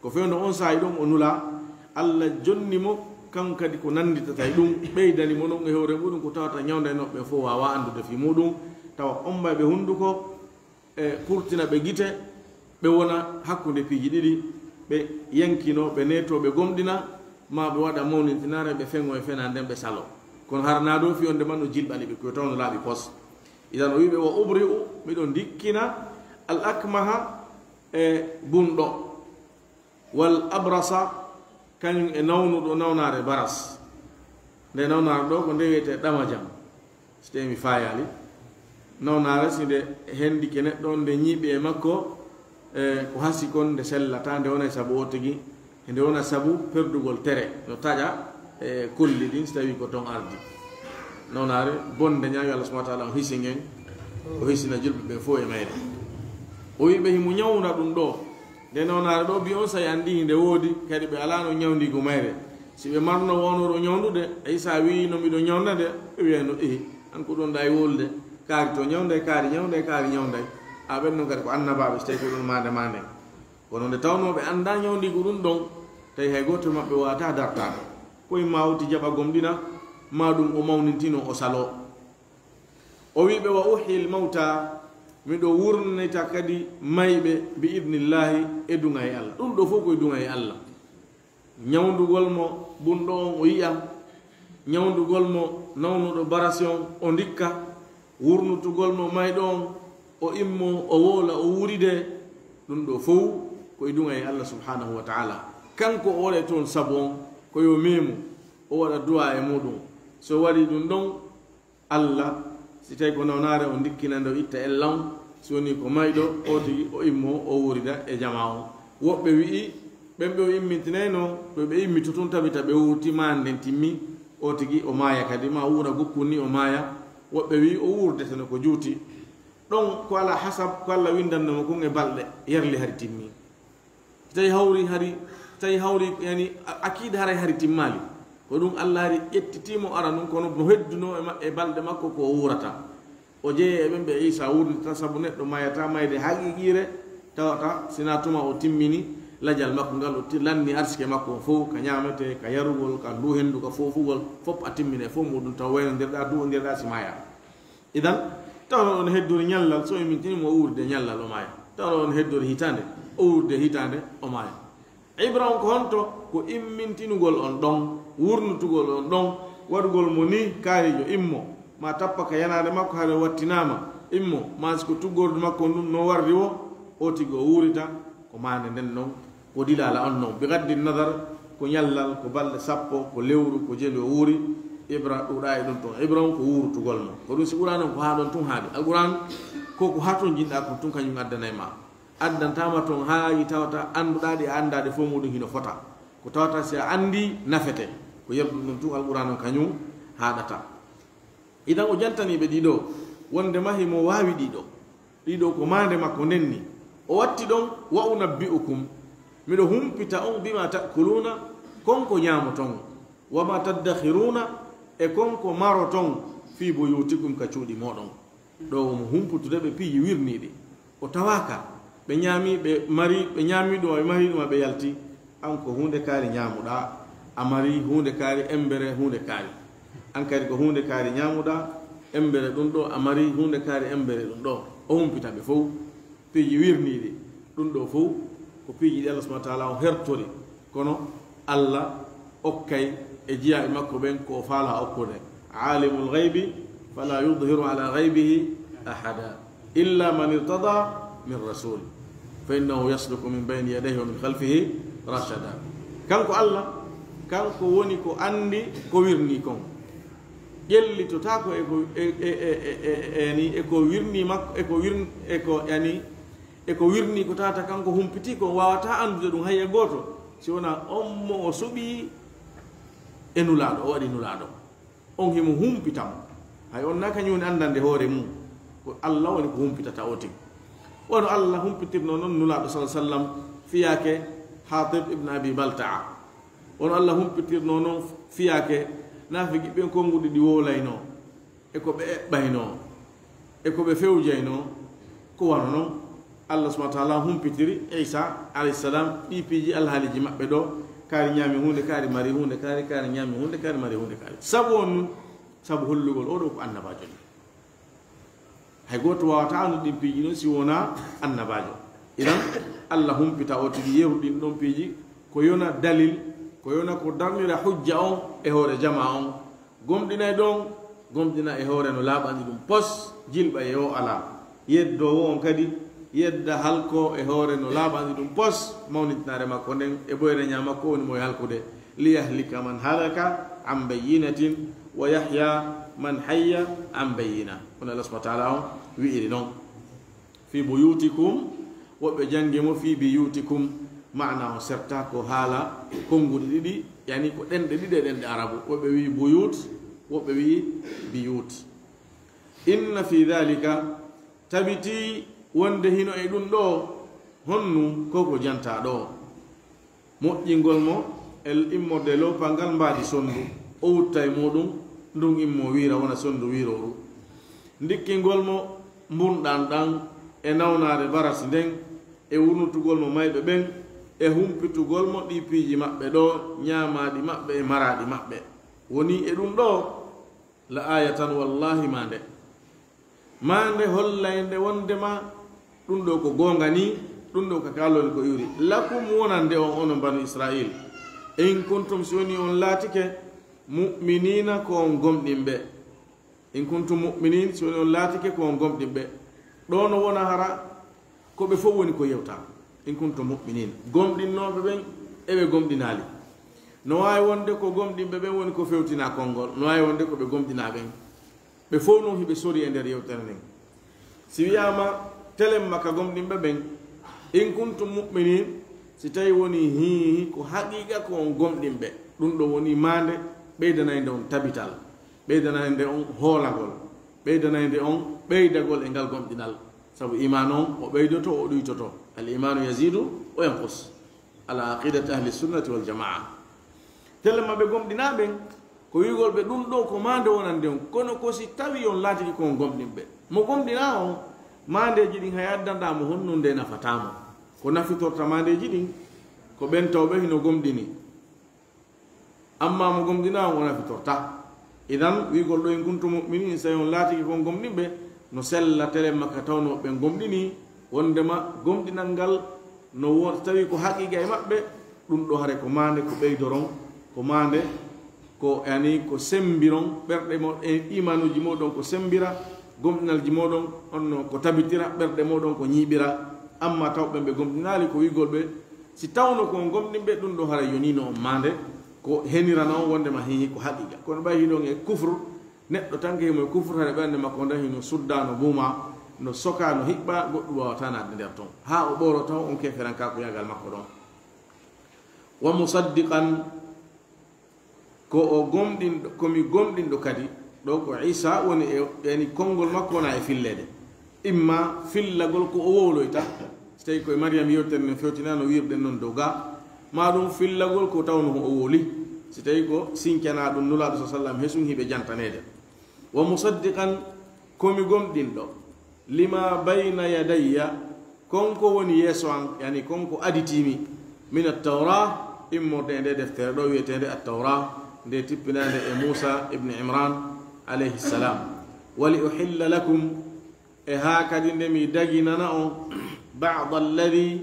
Ko fewndo on saa'i ɗon o nulaa, Allah jonni mo, kan kadi ko nannditata e ɗum, ɓeydani mo non e hoore muuɗum ko tawata ñawndaynooɓe ɓen fof waawaa anndude fii muuɗum, tawa omba ɓe hunnduko, e purtina ɓe gite, ɓe wona hakkunde piiji ɗiɗi, ɓe yankino, ɓe neeto, ɓe gomɗina, ma ɓe waɗa mawnintinaare, ɓe feŋo e fenaande nden, ɓe salo. Kono hara naa ɗoo fii on nde man no jilɓani ɓe, ko tawno laaɓi pos. Idan o wi'i ɓe, "Wa ubri'u, miɗo ndikkina, al akmaha, e bunɗo, wal abrasa, kañum e nawnuɗo nawnaare baras." Nde nawnaare ɗoo ko nde wiyetee ɗamajam, si tawii mi faayaali. Nawnaare si nde hendike neɗɗo on, nde ñiiɓi e makko, e ko hasi kon, nde sellataa, nde wonay sabu o tigi, nde wona sabu perdugol tere, no taƴa e kolli ɗin, si tawii ko ton ardi. Nawnaare bonde ñaawi Allah subhanahu wa ta'ala on hisi ngen, o hisina julɓe ɓen fof e mayre. O wi'i ɓe himo ñawna ɗum ɗoo. Nde nawnaare ɗoo, bi on saa'i anndi nde woodi, kadi ɓe alaano ñawndiigu mayre. Si ɓe marno wonoro ñawndude, Isa wi'i, "No miɗo ñawnda de," ɓe wiyayno, "Ehe, an ko ɗon ɗaa e wolude, kaari to ñawnday, kaari ñawnday, kaari ñawnday." A ɓen non kadi ko annabaaɓe, si tawii ko ɗon maande maande. Kono nde tawnoo ɓe anndaa ñawndiigu ɗum ɗon, tawi hay gooto e maɓɓe waawataa dartaade. Ko imma o woti jaɓa gomɗina, maa ɗum o mawnintino o saloo. O wi'i ɓe, "Wa uhyil mawta, miɗo wurnita kadi mayɓe bi idnillahi, e duŋay Allah." Ɗum ɗoo fof ko e duŋay Allah. Ñawndugol mo bunɗo on o yi'a, ñawndugol mo nawnuɗo barasi on o ndikka, wurnutugol mo mayɗo on o immo o woola o wuuride, ɗum ɗoo fof ko e duŋay Allah subhanahu wa ta'ala. Kanko o waɗay toon sabu on, ko yo meemu, o waɗa du'a e muuɗum. So waɗii ɗum ɗon, Allah, si tawii ko nawnaare, o ndikkina nde o itta ella on, si wonii ko mayɗo, o tigi o immo, o wuurida e jamaa on. Woɓɓe wi'i, ɓen ɓe o immintinayno, ko ɓe immito tun tabita ɓe wuurti, maande nden timmi, O tigi o maaya kadi, ma wuura gukkun ni o maaya. Woɓɓe wi o wuurdeteno ko juuti. Ɗon ko ala hasab, ko Allah windanno mo kon e balɗe, yerli hari timmi. Tawi hawri hari, tawi hawri, yani, a-, akiida haray hari timmaali. Ko ɗum Allah hari ƴettiti mo ara ɗum, kono no hedduno e ma-, e balɗe makko ko o wuurata. O jeeye e ɓen ɓe Iisa wuurnitata, sabu neɗɗo mayata mayde haqiiqiire, tawata sina tuma o timmini lajal makko ngal, o ti-, lanni arsike makko on fow, ka ñaamete, ka yarugol, ka ndu hendu, ka foofugol, fof a timmine fof muɗum, taw waynondirɗa, duwondirɗa si maya. Idan, taw on heddori ñallal, so imintini mo o wuurde ñallal o maya. Taw on heddori hitaande, o wuurde hitaande o maya. Ibra on ko honto? Ko immintinugol on ɗon, wurnutugol on ɗon, waɗugol mo ni kaarijo, immo, ma tappa ka yanaade makko, hare wattinaama, immo, ma si ko tuggordu makko ndun no warri wo, o tigi o wuurita, ko maande nden non, ko dilaala on non. Bi gaddi nadar, ko ñallal, ko balɗe sappo, ko lewru, ko jelu o wuuri, Ibra ɗuuɗa e ɗum ton. Ibra on ko wuurutugol mo. Ko ɗum si Qur'an on ko haa ɗon tun haaɗi. Alquran ko ko haa ton jinɗa kon tun kañum addanay ma. Addantama ton haaji tawata annduɗa ɗi a anndaɗe fof muɗum hino fota. Ko tawata si a anndi nafete. Ko yerɗu ɗum tun Alqur'an on kañum haaɗata. Idan o jantani ɓe ɗiɗo wonde ma himo waawi ɗiɗo. Ɗiɗo ko maande makko nden ni. O watti ɗon, "Wa unabbi'ukum, miɗo humpita on, bima ta'kuluna, kon ko ñaamoton, wa ma taddakhiruna, e kon ko maroton, fi buyutikum, ka cuuɗi moɗon." Ɗo omo humputude ɓe piiji wirniiɗi. O tawaaka. Ɓe ñaami, ɓe mari, ɓe ñaami ɗum, ɓe mari ɗum, ɓe yalti. An ko huunde kaari ñaamuɗaa, a mari huunde kaari embere, huunde kaari. An kadi ko huunde kaari ñaamuɗaa, embere ɗum ɗo, a mari huunde kaari embere ɗum ɗo. O humpita ɓe fow. Piiji wirniiɗi, ɗum ɗo fow ko piiji ɗi Allah subhanahu wa ta'ala o hertori. Kono Allah okkay e jiyaaɓe makko ɓen ko o faala okkude. Alimul ghaybi fala yudhiru ala ghaybihi ahada illa man irtada min rasul fa innahu yasluku min bayni yadayhi wa min khalfihi rashada. Kanko Allah, kanko woni ko anndi ko wirni kon. Ƴellitotaako e ko, e, e, e, e, e, e, ni, e ko wirni makko, e ko wirn-, e ko, yani, e ko wirni ko tawata kanko humpiti ko, wawata anndude ɗum hay e gooto, si wona on mo o suɓi e Nulaaɗo, o waɗi Nulaaɗo. On himo humpita mo. Hay on na kañum woni anndande hoore mum. Ko Allah woni ko humpitata o tigi. Wano Allah humpitirno non Nulaaɗo sallallahu alaihi wasallam fiyaake Hatib ibn Abi Balta'a. Wano Allah humpitirno non fiyaake naafiki ɓen konnguɗi ɗi wowlaynoo. E ko ɓe eɓɓaynoo, e ko ɓe fewjaynoo, ko wano non Allah subhanahu wa ta'ala humpitiri Isa alayhi salam ɗi piiji alhaaliiji maɓɓe ɗo, kaari ñaami huunde, kaari mari huunde, kaari, kaari ñaami huunde, kaari mari huunde, kaari. Sabu on nun, sabu hollugol oo ɗoo ko annabaajo ni. Hay gooto waawata anndude ɗin piiji ɗin si wonaa annabaajo. Idan, Allah humpita o tigi yeru ɗin ɗon piiji, ko yona dalil, ko yona ko darnira hujja on e hoore jamaa on. Gomɗinay ɗon, gomɗina e hoore no laaɓani ɗum pos, jilɓa e o alaa. Yeddoowo on kadi, yedda halko e hoore no laaɓani ɗum pos, mawnitinaare makko nden e boyre ñaa makko woni mo e halkude. Liyahlika man halaka an bayyinatin, wa yahya man hayya an bayyina. Kono Allah subhanahu wa ta'ala on wi'iri non. Fi buyutikum, woɓɓe janngi mo fi biyutikum, maana on serta ko haala konnguɗi ɗiɗi, yani ko ɗenɗe ɗiɗi e ɗenɗe Arabu. Woɓɓe wi'i buyut, woɓɓe wi'i biyut. Inna fi dhalika, tabiti wonde hino e ɗum ɗo, honnu ko ko janta ɗo. Moƴƴingol mo e immorde loopal ngal mbaadi sonndu, o wutta e muuɗum, ndun immo wiira wona sonndu wiirooru. Ndikkingol mo mbunɗan ɗan e nawnaare barasi nden, e wurnutugol mo mayɓe ɓen, e humpitugol mo ɗii piiji maɓɓe ɗoo, ñaamaaɗi maɓɓe e maraaɗi maɓɓe. Wonii e ɗum ɗoo, la aayatan, wallaahi maande. Maande hollaynde wondema ɗum ɗoo ko goonga nii, ɗum ɗoo ko kaalori ko iwri. Lakum wonande on, onon banu Israil. In kuntum, si woni on laatike, mu'miniina, ko on gomɗinɓe. In kuntum mu'minin, si woni on laatike ko on gomɗinɓe. Ɗoo no wona hara ko ɓe fof woni ko yewta. In kuntum mu'minin. Gomɗinnooɓe ɓen e ɓe gomɗinaali. No waawi wonde ko gomɗinɓe ɓen woni ko fewtinaa konngol. No waawi wonde ko ɓe gomɗinaa ɓen. Ɓe fof noon hiɓe sori e nder yewtere nden. Si wiyaama telemma ka gomɗinɓe ɓen, in kuntum mu'minin, si tawi woni hiihi ko haqiiqa ko on gomɗinɓe, ɗum ɗo woni maande ɓeydanayde on tabital, ɓeydanayde on hoolagol, ɓeydanayde on ɓeydagol e ngal gomɗinal. Sabu iman on o ɓeydoto, o ɗuytoto. Al imanu yazidu o yanqus. Ala aqidati ahli sunnati wal jamaa. Telle maɓɓe gomɗinaa ɓen, ko wi'ugol ɓe ɗum ɗo ko maande wonande on, kono ko si tawi on laatiki ko on gomɗinɓe. Mo gomɗinaa on, maandeeji ɗin hay addanɗaa mo honno nde nafataa mo. Ko nafitorta maandeeji ɗin, ko ɓen tawɓe hino gomɗini. Amma mo gomɗinaa on, o nafitorta. Idan, wi'ugol ɗo in kuntum mu'minin, so on laatiki ko on gomɗinɓe, no sella telen makka tawnoo ɓen gomɗini, wondema gomɗinal ngal no won, tawi ko haqiqa e maɓɓe, ɗum ɗo hare ko maande ko ɓeydoron, ko maande ko, yani, ko sembiron ɓerɗe mo, e imanuuji mooɗon ko sembira, gomɗinalji mooɗon on no ko tabitira, ɓerɗe mooɗon ko ñiiɓira. Amma taw ɓen ɓe gomɗinaali, ko wi'ugol ɓe, si tawno ko on gomɗinɓe, ɗum ɗo hara yonino on maande, ko henirana on wondema hihi ko haqiqa. Kono ɓay hiɗon e kufru, neɗɗo tan ke himo e kufru, hara ɓernde makko nden hino sudda, no buuma, no soka, no hiɓɓa, goɗɗum waawataa naatde nder ton. Haa o ɓooro taw on keferanka ko yagal makko ɗon. Wa musaddiqan, ko o gomɗinɗo, ko mi gomɗinɗo kadi, ɗo ko Isa woni e, yani konngol makko wona e filleede. Imma fillagol ko o wowloyta, so tawi ko e Mariyam yewtere nden fewtinaa no wi'irɗen non dow ga, maa ɗum fillagol ko tawno o wowli, so tawi ko sincanaa ɗum Nulaaɗo sa sallam he sun hiɓe jantaneede. Wa musaddiqan, ko mi gomɗinɗo, lima bayna yadayya, kon ko woni yeeso an, yani kon ko aditiimi, min at-tawra, immorde e nde deftere ɗo wi'eteende at-tawra, nde tippinaande e Muusa ibn Imran alayhi salam. Wa li uhilla lakum, e haa kadi nde mi daginana on, ba'da alladhi,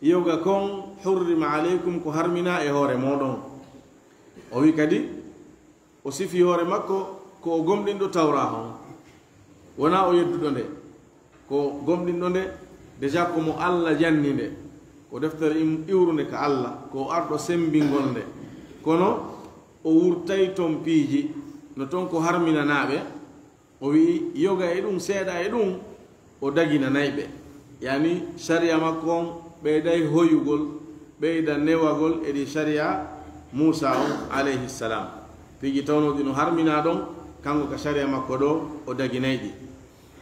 yoga kon, hurrima alaykum, ko harminaa e hoore mooɗon. O wi kadi, o sifi hoore makko ko o gomɗinɗo tawra on. Wonaa o yedduɗo nde. Ko gomɗinɗo nde, déjà ko mo Alla janni nde. Ko deftere im-, iwrunde ka Alla, ko o arɗo sembingol nde. Kono o wurtay ton piiji, no ton ko harminanaaɓe. O wi'i, yoga e ɗum, seeɗa e ɗum, o daginanay ɓe. Yani, sariya makko on ɓeyday hoyugol, ɓeyda newagol e ɗi sariya Muusa on, alayhi salam. Piiji tawnooɗi no harminaa ɗon, kanko ka sariya makko ɗo, o daginay ɗi.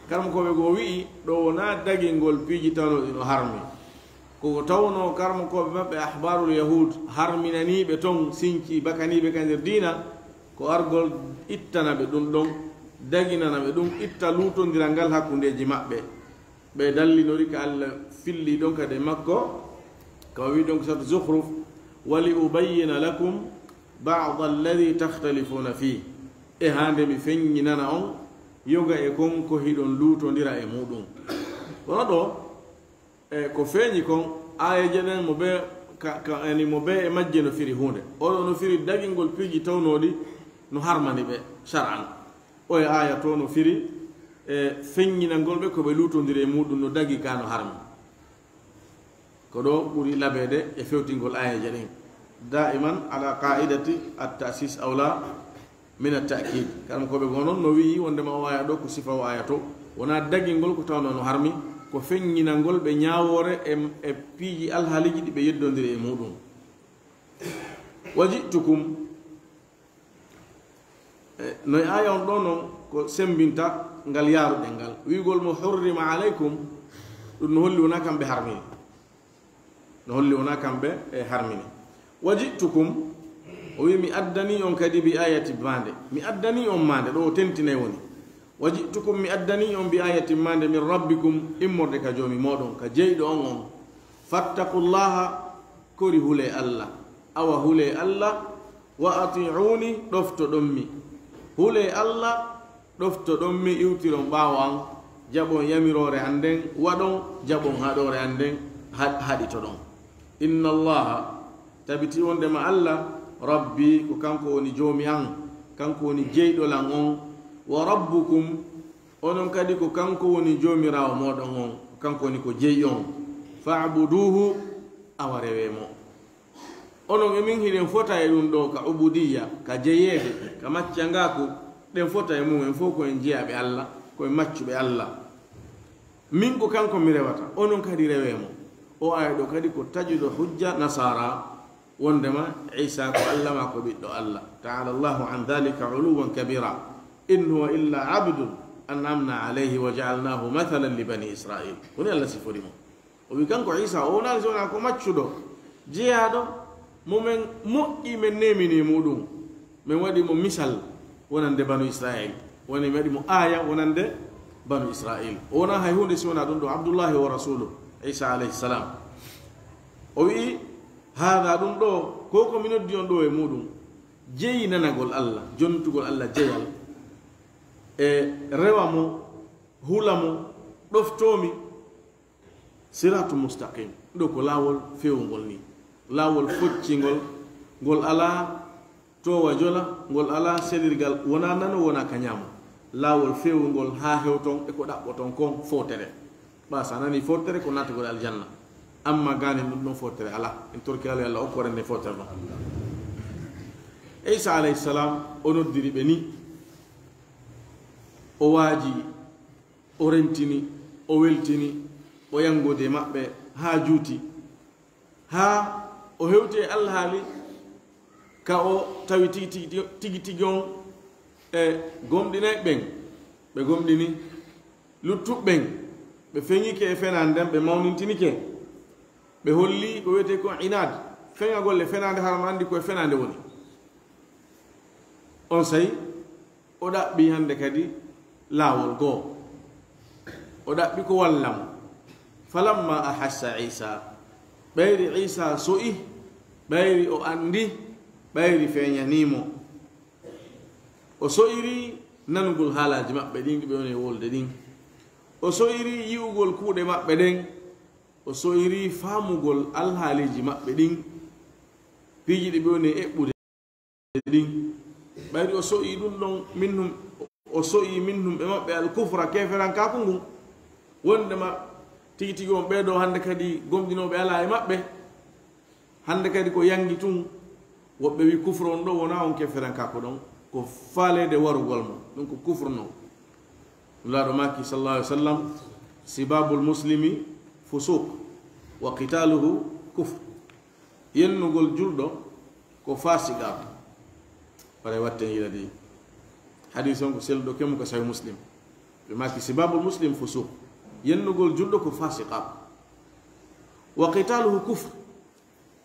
Karamokooɓe goo wi'i, ɗo wonaa dagingol piiji tawnooɗi no harmi. Ko ko tawnoo karamokooɓe maɓɓe, ahbaarul yahud, harminaniiɓe ton, sinci, bakaniiɓe ka nder diina, ko argol ittana ɓe ɗum ɗon, daginana ɓe ɗum, itta luutondiral ngal hakkundeeji maɓɓe. Ɓe dallinori ka Alla filli ɗon kadi e makko, ka o wi'i ɗon ko sat Zukhruf, "Wa li ubayyina lakum ba'da alladhi takhtalifuna fih." E haa nde mi feññinana on yoga e kon ko hiɗon luutondira e muɗum. Kono ɗo, e ko feeñi kon, aayeeje ɗen mo bee ka, ka, yani mo bee e majje no firi huunde. Oɗo no firi dagingol piiji tawnooɗi no harmani ɓe shar'an. Oye aaya to no firi, e, feññinangol ɓe ko ɓe luutondiri e muɗum no dagi ka no harmi. Ko ɗo ɓuri labeede e fewtingol aayeeje ɗen. Daiman ala qa'idati at-ta'sis awla min at-ta'kid. Karamokooɓe goo non no wi'i wondema o aaya ɗo ko sifa o aaya to. Wonaa dagingol ko tawno no harmi, ko feññinangol ɓe ñaawoore e, e piiji alhaaliiji ɗi ɓe yeddondiri e muɗum. Wa ji'tukum, e, no e aaya on ɗo non ko sembinta ngal yaaruɗen ngal. Wi'ugol mo hurrima alaykum, ɗum no holli wonaa kamɓe harmini. No holli wonaa kamɓe e harmini. Wa ji'tukum, o wi'i mi addani on kadi bi ayati maande. Mi addani on maande, ɗo o tentinay woni. Wa ji'tukum, mi addani on bi ayatin maande min rabbikum, immorde ka Joomi mooɗon, ka jeyɗo on on. Fattaqullaha, kori hulee Alla. Awa hulee Alla, wa ati'uni, ɗoftoɗon mi. Hulee Alla, ɗoftoɗon mi, iwtiron ɓaawo an, jaɓon yamiroore an nden, waɗon, jaɓon haɗoore an nden, ha-, haɗitoɗon. Inna Allaha, tabiti wondema Alla, Rabbi, ko kanko woni Joomi an, kanko woni jeyɗo lan on, wa Rabbukum, onon kadi ko kanko woni Joomiraawo mooɗon on, ko kanko woni ko jeyi on. Fa'buduhu, awa rewee mo. Onon e min hiɗen fota e ɗum ɗo ka ubudiyya, ka jeyeede, ka maccangaaku, ɗen fota e mum, en fof ko en jeyaaɓe Alla, ko en maccuɓe Alla. Min ko kanko mi rewata, onon kadi rewee mo. O aaya ɗo kadi ko taƴuɗo hujja nasaara, wondema Iisa ko Alla maa ko ɓiɗɗo Alla. Ta'ala Allahu an dhalika uluwan kabira. In huwa illa abdun an'amna alayhi wa ja'alnahu mathalan li bani Israil. Ko ni Allah sifori mo. O wi kanko Isa, o wonaali si wonaa ko maccuɗo, jeyaaɗo mo men moƴƴi, men nemini e muɗum. Men waɗi mo misal wonande banu Israil. Woni men waɗi mo aaya wonande banu Israil. O wonaa hay huunde si wonaa ɗum ɗo, Abdullahi wa rasuluh, Isa alayhi salam. O wi, haada ɗum ɗo, ko ko mi noddi on ɗo e muɗum, jeyi nanagol Allah, jontugol Allah jeyal, e rewa mo, hula mo, ɗoftoo mi, siratu mustaqim. Ɗo ko laawol fewngol ni, laawol foccingol, ngol alaa towa jola, ngol alaa selirgal, wonaa nano, wonaa ka ñaamo. Laawol fewngol haa hewton e ko ɗaɓɓoton kon footere. Ɓa sa nani footere ko naatugol aljanna. Amma gaani ɗum ɗon footere alaa. En torki Allah, Allah okkoren nde footere ɗon. Isa alayhi salam, o noddiri ɓe ni. O waaji, o rentini, o weltini, o yanngode maɓɓe haa juuti. Haa o hewti e alhaali ka o tawi tigi tigi, tigi tigi on e gomɗinay ɓen. Ɓe gomɗini, luttuɓe ɓen, ɓe feŋike e fenaande nden, ɓe mawnintinike. Ɓe holli ko wiyetee kon inaad, feŋagol e fenaande, hara no anndi ko e fenaande woni. Onsay o ɗaɓɓi hannde kadi laawol goo. O ɗaɓɓi ko walla mo. Falamma ahassa Isa, ɓayri Isa so'i, ɓayri o anndi, ɓayri feeñanii mo. O so'iri nanugol haalaaji maɓɓe ɗin, ɗi ɓe woni e wolde ɗin. O so'iri yi'ugol kuuɗe maɓɓe ɗen. O so'iri faamugol alhaaliiji maɓɓe ɗin, piiji ɗi ɓe woni e eɓɓude ɗin. Ɓayri o so'ii ɗum ɗon, minhum, o so'ii minhum e maɓɓe al kufra, keeferankaaku ngun. Wondema tigi tigi on ɓee ɗoo hannde kadi gomɗinooɓe alaa e maɓɓe. Hannde kadi ko yanngi tun, woɓɓe wi kufru on ɗoo wonaa on keeferankaaku ɗon, ko faaleede warugol mo, ɗum ko kufru non. Nulaaɗo maaki sallallahu alaihi wasallam, sibabul muslimi fusuq, wa qitaluhu kufr. Yennugol julɗo ko fasiqaaku. Waɗa watten yila di. Hadis on ko selluɗo kemu ko Sahih Muslim. Ɓe maaki sibabul muslim fusuq. Yennugol julɗo ko fasiqaaku. Wa qitaluhu kufr.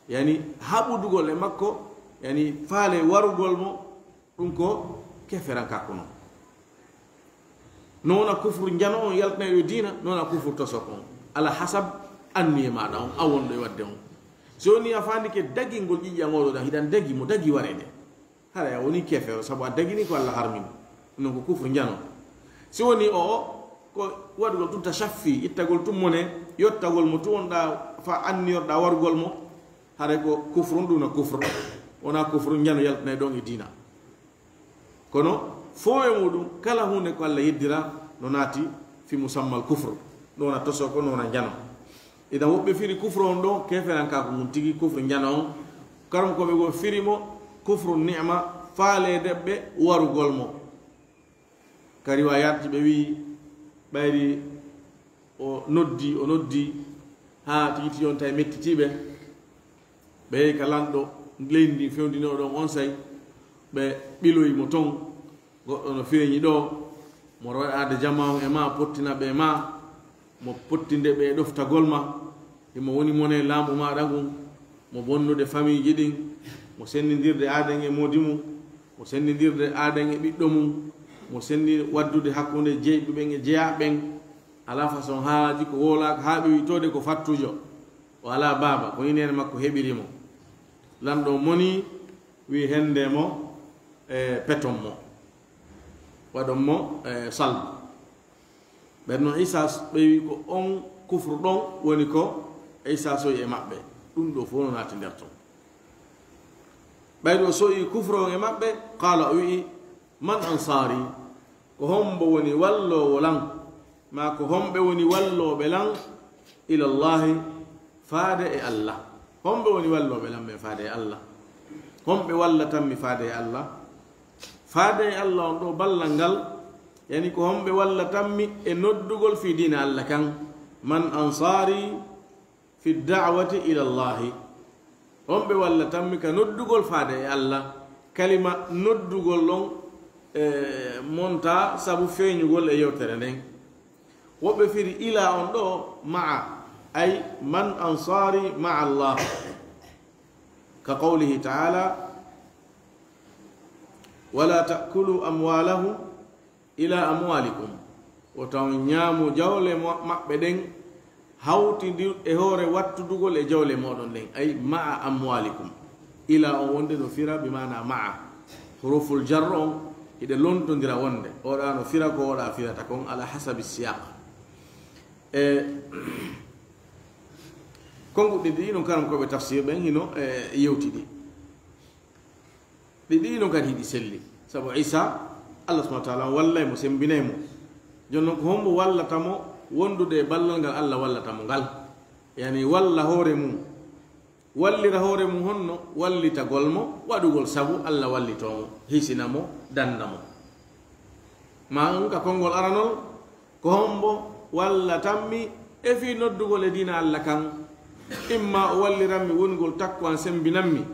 Yani haɓudugol e makko, yani faale warugol mo, ɗum ko keeferankaaku non. No wona kufru njano on yaltana e diina, no wona kufru tosoko on. Ala hasab anniye maaɗa on, a wonɗo e waɗde on. Si woni a faandike dagingol ƴiƴan oɗo ɗan, hiɗan dagi mo dagi wareede. Haray a woni keefeero, sabu a dagini ko Allah harmini. Non ko kufru njano. Si woni o, o, ko waɗugol tun tashaffi, ittagol tun mone, yottagol mo tun wonɗa fa anniyorɗa warugol mo, haray ko kufrun duna kufr. Wona kufru njano yaltinay ɗon e diina. Kono fof e muɗum, kala huunde ko Allah yeddira, no naati fi musammal kufr. No wona toso ko, no wona njano. Idan woɓɓe firi kufru on ɗo, keeferankaaku ngun tigi, kufru njano on. Karam ko ɓe go firi mo, kufru ni'ma, faaleede ɓe warugol mo. Ka riwaayaatji ɓe wi'i, ɓayri o noddi, o noddi, haa tigi tigi on tawi mettitiiɓe. Ɓe yehi ka lanɗo leydi ndi fewndinooɗo on onsay, ɓe ɓiloyi mo ton. Goɗɗo no feeñi ɗo, mo waɗaade jama on e ma, pottina ɓe e ma, mo pottinde ɓe e ɗoftagol ma, himo woni mone laamu maaɗa ngun, mo bonnude famiiji ɗin, mo senndindirde aaden e moodi mum, mo senndindirde aaden e ɓiɗɗo mum, mo senndi waddude hakkunde jeyɓe ɓen e jeyaaɓe ɓen, alaa façon haalaaji ko wowlaaka haa ɓe wi'i too de ko fattuujo, o alaa baaba, ko ni neene makko heɓiri mo. Lanɗo moni, wi'i hende mo, e peton mo, waɗon mo, e salbu. Ɓen no Isa s-, ɓe wi'i ko on kufru ɗon woni ko Isa soyi e maɓɓe. Ɗum ɗo fof no naati nder ton. Ɓayri o soyi kufru on e maɓɓe, qaala, o wi'i, "Man ansaari?" Ko hombo woni walloowo lan? Maa ko homɓe woni wallooɓe lan? Ilallahi, faade e Allah. Homɓe woni wallooɓe lan ɓen faade e Allah? Homɓe wallatanmi faade e Allah? Faade e Allah on ɗo ballal ngal, yani ko homɓe wallatanmi e noddugol fii diina Allah kan? Man ansaari fi da'wati ila Allahi? Homɓe wallatanmi ka noddugol faade e Allah? Kalima noddugol ɗon, e, monta sabu feeñugol e yewtere nden. Woɓɓe firi ila on ɗo ma'a, ay man ansari ma'a Allah. Ka qawlihi ta'ala, "Wala ta'kulu amwalahum ila amwalikum." Wota on ñaamu jawle mo-, maɓɓe ɗen, hawtidir e hoore wattudugol e jawle moɗon ɗen, ay ma'a amwalikum. Ila on wonde no fira bi maana ma'a. Huruful jar on, hiɗe lontondira wonde. Oɗa no fira ko oɗa firata kon ala hasabi siyaq. E, konguɗi ɗi non karam ko ɓe tafsir ɓen hino, e, yewtidi. Ɗi ɗi non kadi hiɗi selli. Sabu Isa, Allah subhanahu wa ta'ala wallay mo, sembinay mo. Jon non ko hombo wallata mo wondude e ballal ngal Allah wallata mo ngal? Yani walla hoore mum. Wallira hoore mum honno? Wallitagol mo, waɗugol sabu Allah wallitoo mo, hisina mo, danda mo. Ma on ka konngol aranol, ko hombo wallatammi e fii noddugol e diina Allah kan? Imma o wallirammi wonugol takko an sembinammi,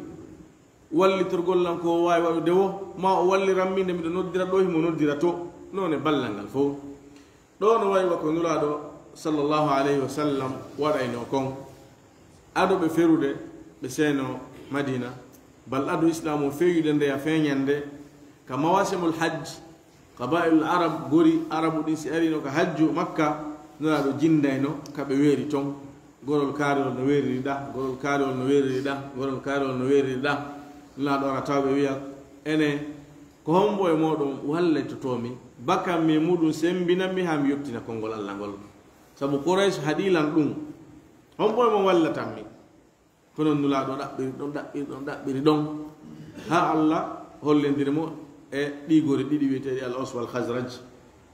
wallitorgol lan ko o waawi waɗude wo, ma o wallirammi nde miɗo noddira ɗo, himo noddira to, noone ballal ngal fof. Ɗo no wayi wa ko Nulaaɗo sallallahu alayhi wa sallam waɗayno kon. Ado ɓe ferude, ɓe seeno Madina, bal ado Islaam o feewude nde ya feeñande, ka mawasimul hajj, qabaa'ilul arab, gori arabu ɗin si arino ka hajju Makka, Nulaaɗo jindayno ka ɓe weeri ton. Gorol kaariwol no weeriri ɗa, gorol kaariwol no weeriri ɗa, gorol kaariwol no weeriri ɗa. Nulaaɗo ara taw ɓe wiya, ene, ko hombo e mooɗon wallitotoo mi, bakan mi e muɗum, sembinan mi haa mi yottina konngol Allah ngol? Sabu Quraysh haɗi lan ɗum. Hombo e mon wallatan mi? Kono Nulaaɗo ɗaɓɓiri ɗon, ɗaɓɓiri ɗon, ɗaɓɓiri ɗon. Haa Allah hollindiri mo e ɗi gori ɗiɗi wiyeteeɗi Al-Aws wal Khazraj,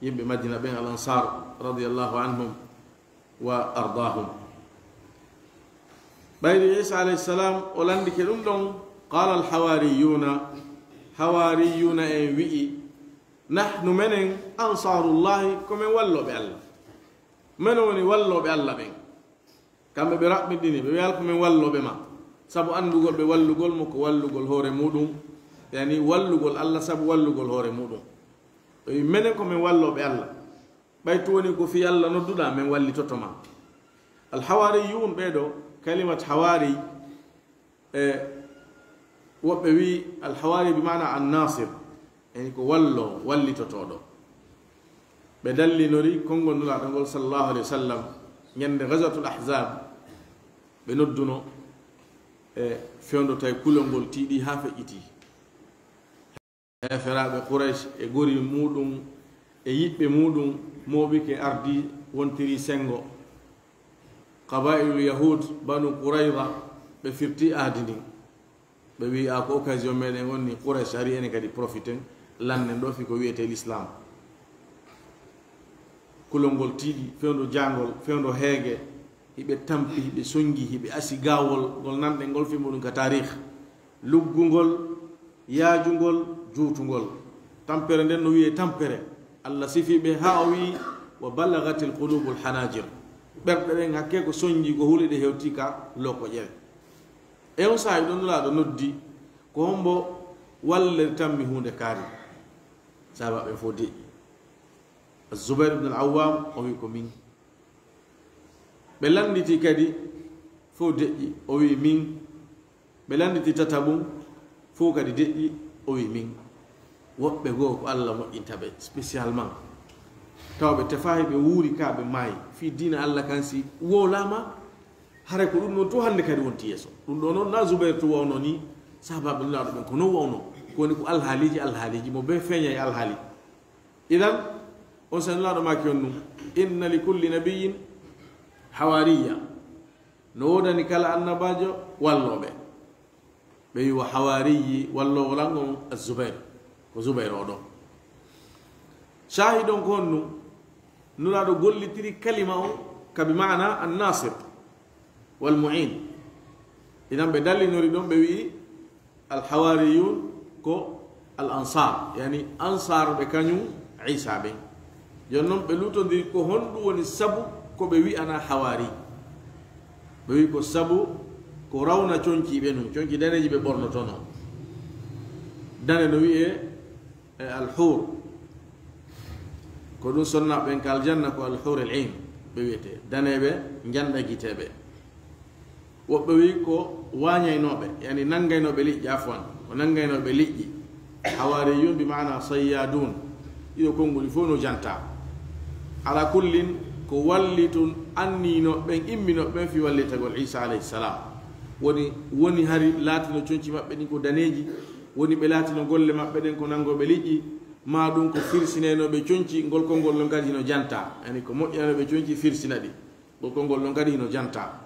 yimɓe Madina ɓen, Al Ansar, radiyallahu anhum wa ardahum. Ɓayri Isa alayhi salam o landike ɗum ɗon, qala al hawariyuna, hawariyuna en wi'i, nahnu menen ansarullahi, ko men wallooɓe Allah. Men woni wallooɓe Allah ɓen. Kamɓe ɓe raɓɓiɗini, ɓe wi'al ko men wallooɓe ma. Sabu anndugol ɓe wallugol mo ko wallugol hoore muɗum, yani wallugol Allah sabu wallugol hoore muɗum. Ɓe wi, menen ko men wallooɓe Allah. Ɓay to woni ko fii Allah nodduɗaa, men wallitoto ma. Al hawariyun ɓee ɗo, kalimat hawari, e, woɓɓe wi al hawari bi maana an nasir, yani ko wallo, wallitotooɗo. Ɓe dallinori konngol Nulaaɗo ngol sallallahu alayhi wa sallam, ñande Ghazwatul Ahzab, ɓe nodduno, e, fewndo tawi kulol ngol tiiɗi haa feƴƴiti. Heeferaaɓe Quraysh e gori muɗum e yiɓɓe muɗum mooɓike, ardi, wontiri senngo. Qabaa'ilul Yahud, Banu Qurayza, ɓe firti aadi ndin. Ɓe wi'i, "A, ko occasion meɗen on ni, Quraysh ari, enen kadi profiten, lannen ɗo fii ko wi'etee l'islam." Kulol ngol tiiɗi, fewndo jaangol, fewndo heege, hiɓe tampi, hiɓe sonji, hiɓe asi gaawol ngol nanɗen ngol fii muɗum ka taarikh. Luggungol, yaajungol, juutungol. Tampere nden no wi'ee tampere. Allah sifii ɓe haa o wi'i, "Wa balagatil qulubul hanajir." Ɓerɗe ɗen hakkee ko sonji, ko huli ɗe hewti ka lookoƴere. E on saa'i ɗon Nulaaɗo noddi, "Ko hombo wallirtammi huunde kaari?" Sahaaba ɓen fof deƴƴi. Zubair ibn al-Awwam, o wi, "Ko min." Ɓe lannditi kadi, fof deƴƴi, o wi, "Min." Ɓe lannditi tataɓum, fof kadi deƴƴi, o wi, "Min." Woɓɓe goo ko Allah moƴƴinta ɓe, spécialement. Tawa ɓe tefaahi, ɓe wuuri ka ɓe maayi. Fii diina Allah kan si wowlaama, haray ko ɗum ɗon to hannde kadi wonti yeeso. Ɗum ɗo noon na Zubair to wawno ni, sahaabaaɓe Nulaaɗo ɓen ko non wawno. Ko woni ko alhaaliiji, alhaaliiji mo bee feeña e alhaali. Idan, on saa'i Nulaaɗo maaki on ɗum, "Inna li kulli nabiyyin hawariya." No woodani kala annabaajo wallooɓe. Ɓe wi, "Wa hawariyi, walloowo lan on Zubair." Ko Zubair o ɗo. Shahid on ko honɗum? Nulaaɗo gollitiri kalima on ka bi maana an-nasir wal mu'in. Idan ɓe dallinori ɗon, ɓe wi'i, al-hawariyun ko al-ansar, yani ansar ɓe kañum Isa ɓen. Jooni non ɓe lutondiri ko honɗum woni sabu ko ɓe wi'ana hawari. Ɓe wi'i ko sabu ko rawna conci ɓe nun, conci daneeji ɓe ɓornotono. Dane no wi'e e alhur. Ko ɗum sonna ɓen ka aljanna ko alhur al ain ɓe wi'ete. Daneeɓe, njanɗa giteeɓe. Woɓɓe wi ko waañaynooɓe, yani nanngaynooɓe liƴƴi, afwan, ko nanngaynooɓe liƴƴi. Hawaariyun bi maana sayyadun. Ɗiɗo konguɗi fof no janta. Ala kullin, ko wallitu anniinooɓe ɓen, imminooɓe ɓen fii wallitagol Iisa alayhi salam. Woni, woni hari laatino conci maɓɓe ɗin ko daneeji, woni ɓe laatino golle maɓɓe ɗen ko nanngooɓe liƴƴi, maa ɗum ko firsinaynooɓe conci, ngol konngol ɗon kadi hino janta. Yani ko moƴƴinanooɓe conci firsina ɗi, ngol konngol ɗon kadi hino janta.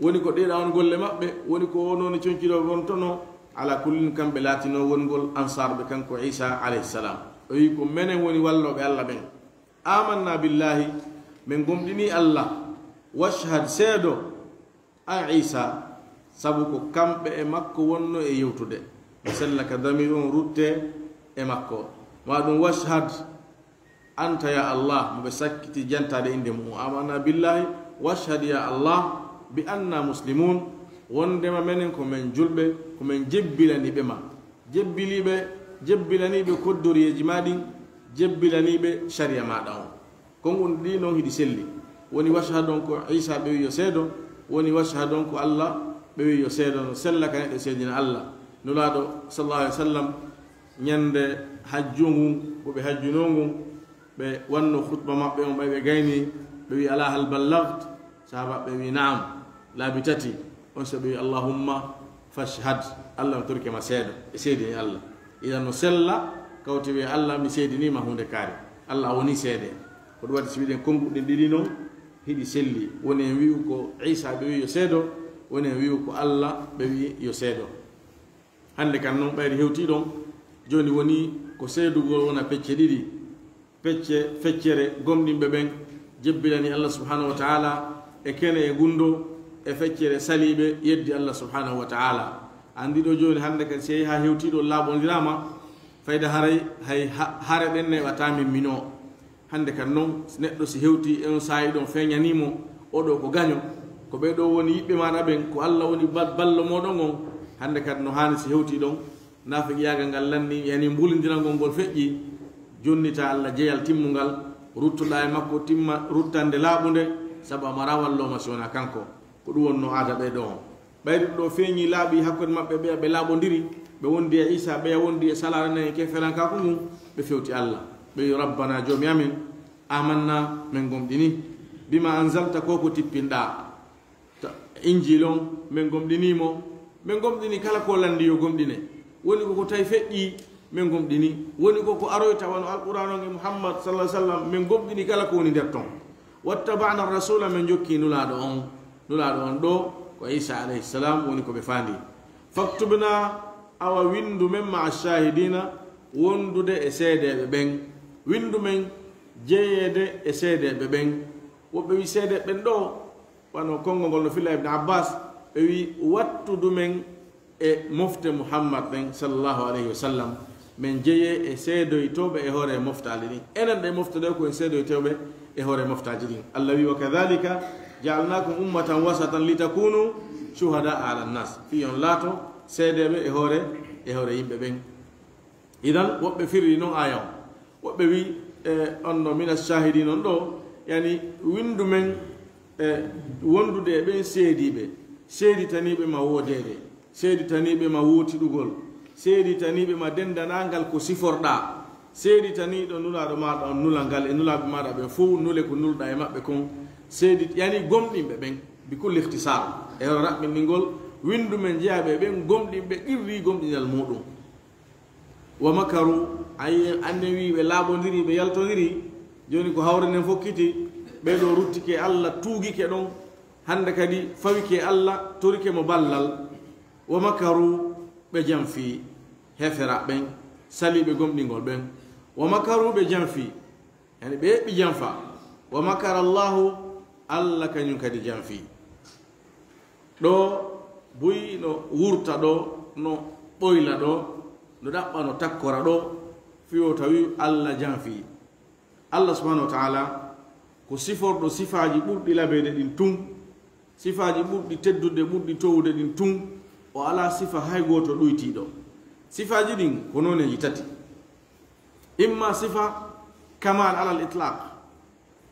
Woni ko ɗeeɗa on golle maɓɓe, woni ko wonoo ni conci ɗo wontono, ala kullin kamɓe laatino wongol ansaarɓe kanko Iisa alayhi salam. O wi ko menen woni wallooɓe Alla ɓen. Amanna billahi, men gomɗini Alla, washhad, seedo, an Iisa, sabu ko kamɓe e makko wonno e yewtude. Sella ka damir on rutte e makko. Ma ɗum washhad, anta ya Allah, mo ɓe sakkiti jantaade innde mum. Amanna billahi, washhad ya Allah, bi anna muslimun, wondema menen ko men julɓe, ko men jebbilaniiɓe ma. Jebbiliiɓe, jebbilaniiɓe koddoriyeeji ma ɗin, jebbilaniiɓe sariya maɗa on. Konguɗi ɗi non hiɗi selli. Woni washhad on ko Iisa ɓe wi yo seedo, woni washhad on ko Alla ɓe wi yo seedo, no sella ka neɗɗo seedina Alla. Nulaaɗo sallallahu alaihi wasallam, ñande hajju ngun, ko ɓe hajjunoo ngun, ɓe wanno khutba maɓɓe on, ɓay ɓe gayni, ɓe wi, "Ala hal ballagt?" Sahaabaaɓe ɓe wi, "Naam." Laabi tati, on so ɓe wi, "Allahumma fashhad." Alla, mi torike ma seedo, e seedini Alla. Idan no sella, kawti wi, "Alla, mi seedini ma huunde kaari." Alla, a woni seede. Ko ɗum waɗi si wiɗen konguɗi ɗin ɗiɗi non, hiɗi selli. Woni en wi'u ko Iisa ɓe wi yo seedo, woni en wi'u ko Alla ɓe wi yo seedo. Hannde kan non ɓayri hewti ɗon, jooni woni ko seedugol wona pecce ɗiɗi. Pecce, feccere gomɗinɓe ɓen jebbilani Alla subhanahu wa ta'ala e kene e gundo, e feccere saliiɓe yeddi Alla subhanahu wa ta'ala. Anndi ɗo jooni hannde kan si yehi haa hewti ɗo laaɓondiraama, fayda haray hay ha-, hare ɗen neeɓataa min mino. Hannde kan non, neɗɗo si hewti e on saa'i ɗon feeñanii mo, o ɗo ko gaño, ko ɓee ɗo woni yiɓɓe maaɗa ɓen, ko Alla woni ba-, ballo mooɗon on, hannde kan no haani si hewti ɗon, naafiqiyaagal ngal lanni, yani mbulindirangol ngol feƴƴi, jonnita Alla jeyal timmungal, ruttoɗaa e makko timma, ruttande laaɓunde, sabu a maraa walloowo ma si wonaa kanko. Ko ɗum wonnoo aada ɓee ɗo on. Ɓayri ɗo feeñi laaɓi hakkunde maɓɓe, ɓeya ɓe laaɓondiri, ɓe wondi e Iisa, ɓeya wondi e salaare nden e keferankaaku ngun, ɓe fewti Alla. Ɓe wi, "Rabbana, Joomi amen, amanna, men gomɗini, bima anzalta, ko ko tippinɗaa. Ta-, Injiil on, men gomɗini mo, men gomɗini kala ko lanndi yo gomɗine. Woni ko ko tawi feƴƴi, men gomɗini. Woni ko ko aroyta wano Alqur'aan on e Muhammad sallallahu alaihi wasallam, men gomɗini kala ko woni nder ton. Wattaba'na rasula, men jokki Nulaaɗo on." Nulaaɗo on ɗo ko Iisa alayhi salam woni ko ɓe faandi. "Faktubna, awa winndu men ma'a shahidina, wondude e seedeeɓe ɓen." Winndu men jeyeede e seedeeɓe ɓen. Woɓɓe wi seedeeɓe ɓen ɗo, wano konngol ngol no filla Ibn Abbas, ɓe wi wattudu men e mofte Muhammad ɗen, sallallahu alayhi wa sallam, men jeye e seedoytooɓe e hoore moftaaji ɗin. Enen ɗe mofte ɗe ko en seedoytooɓe e hoore moftaaji ɗin. Allah wi, "Wa kadhalika ja'alnakum ummatan wasatan litakunu shuhada'a ala nnas." Fii on laato seedeeɓe e hoore, e hoore yimɓe ɓen. Idan, woɓɓe firri non aaya on. Woɓɓe wi, e, on no mina shahidin on ɗo, yani, winndu men, e, wondude e ɓen seediiɓe, seeditaniiɓe ma woodeede, seeditaniiɓe ma wootiɗugol, seeditaniiɓe ma denndanangal ko siforɗaa, seeditaniiɗo Nulaaɗo maaɗa on nulal ngal e nulaaɓe maaɗa ɓen fow, nule ko nulɗaa e maɓɓe kon, seedit-, yani, gomɗinɓe ɓen, bi kulli ikhtisar, e hoore raɓɓinɗingol, winndu men jeyaaɓe e ɓen gomɗinɓe qirri gomɗinal muuɗum. Wa makaru, ayi, annen wi ɓe laaɓondiri, ɓe yaltondiri. Jooni ko hawre nden fokkiti, ɓee ɗo ruttike Allah, tuugike ɗon. Hannde kadi fawike Allah, torike mo ballal. Wa makaru, ɓe janfi, heefera ɓen, saliiɓe gomɗingol ɓen. Wa makaru, ɓe janfi, yani ɓe eɓɓi janfa. Wa makara Allahu, Allah kañum kadi janfi. Ɗo buy no wurta ɗo, no ɓoyla ɗo, no ɗaɓɓa, no takkora ɗo, fii o tawi Allah janfi. Allah subhanahu wa ta'ala ko siforɗo sifaaji ɓurɗi labeede ɗin tun, sifaaji ɓurɗi teddude, ɓurɗi towude ɗin tun, o alaa sifa hay gooto ɗuytiiɗo. Sifaaji ɗin ko nooneeji tati. Imma sifa kamal alal itlaq,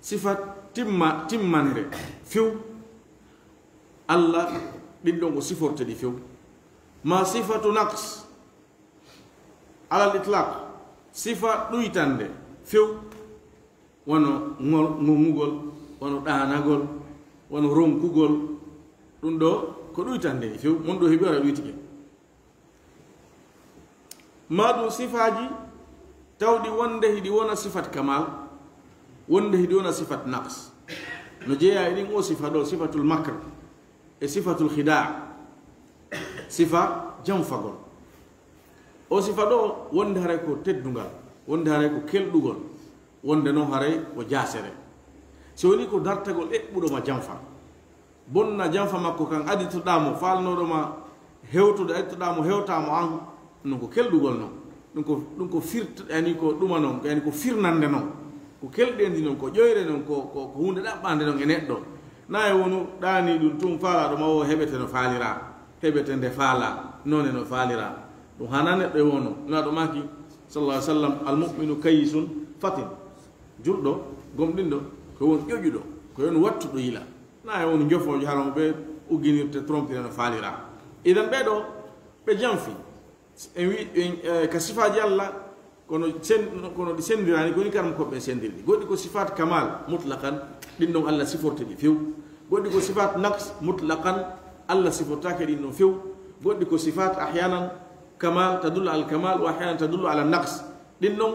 sifa timma timmanre few, Allah ɗin ɗon o siforte ɗi few. Ma sifatu naqs alal itlaq, sifa ɗuytande few, wano ŋol- ŋoŋugol, wano ɗaanagol, wano ronkugol. Ɗum ɗo ko ɗuytande ni few, mon ɗo heɓi wara ɗuytike. Ma ɗum sifaaji tawɗi wonde hiɗi wona sifat kamal, wonde hiɗi wona sifat naqs. No jeeya e ɗin o sifa ɗo, sifatul makr e sifatul khida, sifa janfagol. O sifa ɗo wonde haray ko teddungal, wonde haray ko kelɗugol, wonde non haray ko jaasere. Si woni ko dartagol eɓɓuɗo ma janfa, bonna janfa makko kan, aditoɗaa mo, faalnooɗo ma hewtude, aditoɗaa mo, hewtaa mo an, ɗum ko kelɗugol non. Ɗum ko, ɗum ko firt-, yani ko ɗuma non, yani ko firnande non. Ko kelɗeendi non, ko ƴoyre non, ko, ko, ko huunde ɗaɓɓande non e neɗɗo. Na e wonu ɗaani ɗum tun faalaaɗo ma o heɓete no faaliraa, heɓete nde faalaa, noone no faaliraa. Ɗum hana neɗɗo e wono. Nulaaɗo maaki, sallallahu alaihi wasallam, "Al mu'minu kayyisun fatin." Julɗo, gomɗinɗo, ko won ƴoƴuɗo, ko won wattuɗo yila. Na e won jofoojo hara mo ɓe ugginirte, trompire no faaliraa. Idan ɓee ɗo, ɓe janfi. En wi, en, eh, ka sifaaji Allah, kono sen-, kono ɗi sendirani, ko ni karam ko ɓe sendirɗi. Goɗɗi ko sifaat kamal mutlaqan, ɗin ɗon Allah siforte ɗi few. Goɗɗi ko sifaat naqs mutlaqan, Allah sifortaake ɗin ɗon few. Goɗɗi ko sifaat ahyanan kamal, tadullu al kamal, wa ahyanan tadullu ala naqs. Ɗin ɗon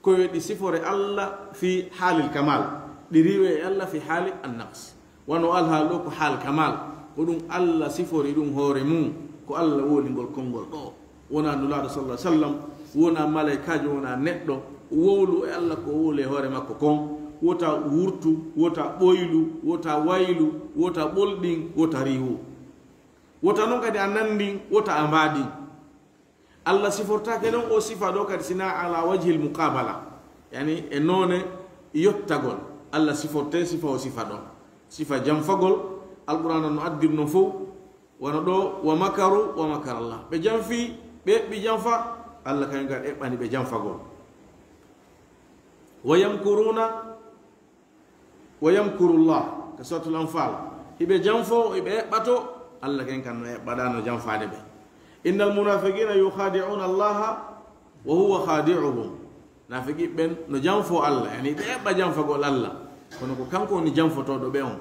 ko yo ɗi sifore Allah fi halil kamal, ɗi riiwe e Allah fi hali an naqs. Wano alhaal ɗo ko haal kamal, ko ɗum Allah sifori ɗum hoore mum, ko Allah wowlingol konngol ɗo. Wona Nulaaɗo sallallahu alaihi wasallam, wona malaykaajo, wona neɗɗo, wowlu e Allah ko wowli e hoore makko kon, wota wurtu, wota ɓoylu, wota waylu, wota ɓolɗin, wota riiwu. Wota non kadi a nanndin, wota a mbaadin. Allah sifortaake noon o sifa ɗo kadi sina ala wajhil muqabala, yani e noone yottagol. Allah siforte sifa o sifa ɗon. Sifa janfagol, Alqur'aana no addirno fow, wano ɗo, "Wa makaru wa makara Allah." Ɓe janfi, ɓe eɓɓi janfa, Allah kañum kadi eɓɓani ɓe janfagol. "Wa yamkuruna wa yamkurullah," ka Suratul Anfal. Hiɓe janfo, hiɓe eɓɓato, Allah ken kan no eɓɓaɗa, no janfaade ɓe. "Innal munafiqina yukhadi'una Allaha wa huwa khadi'uhum." Nafiqi ɓen no janfo Allah, yani ɓe eɓɓa janfagol Allah, kono ko kanko woni janfotoɗo ɓe on.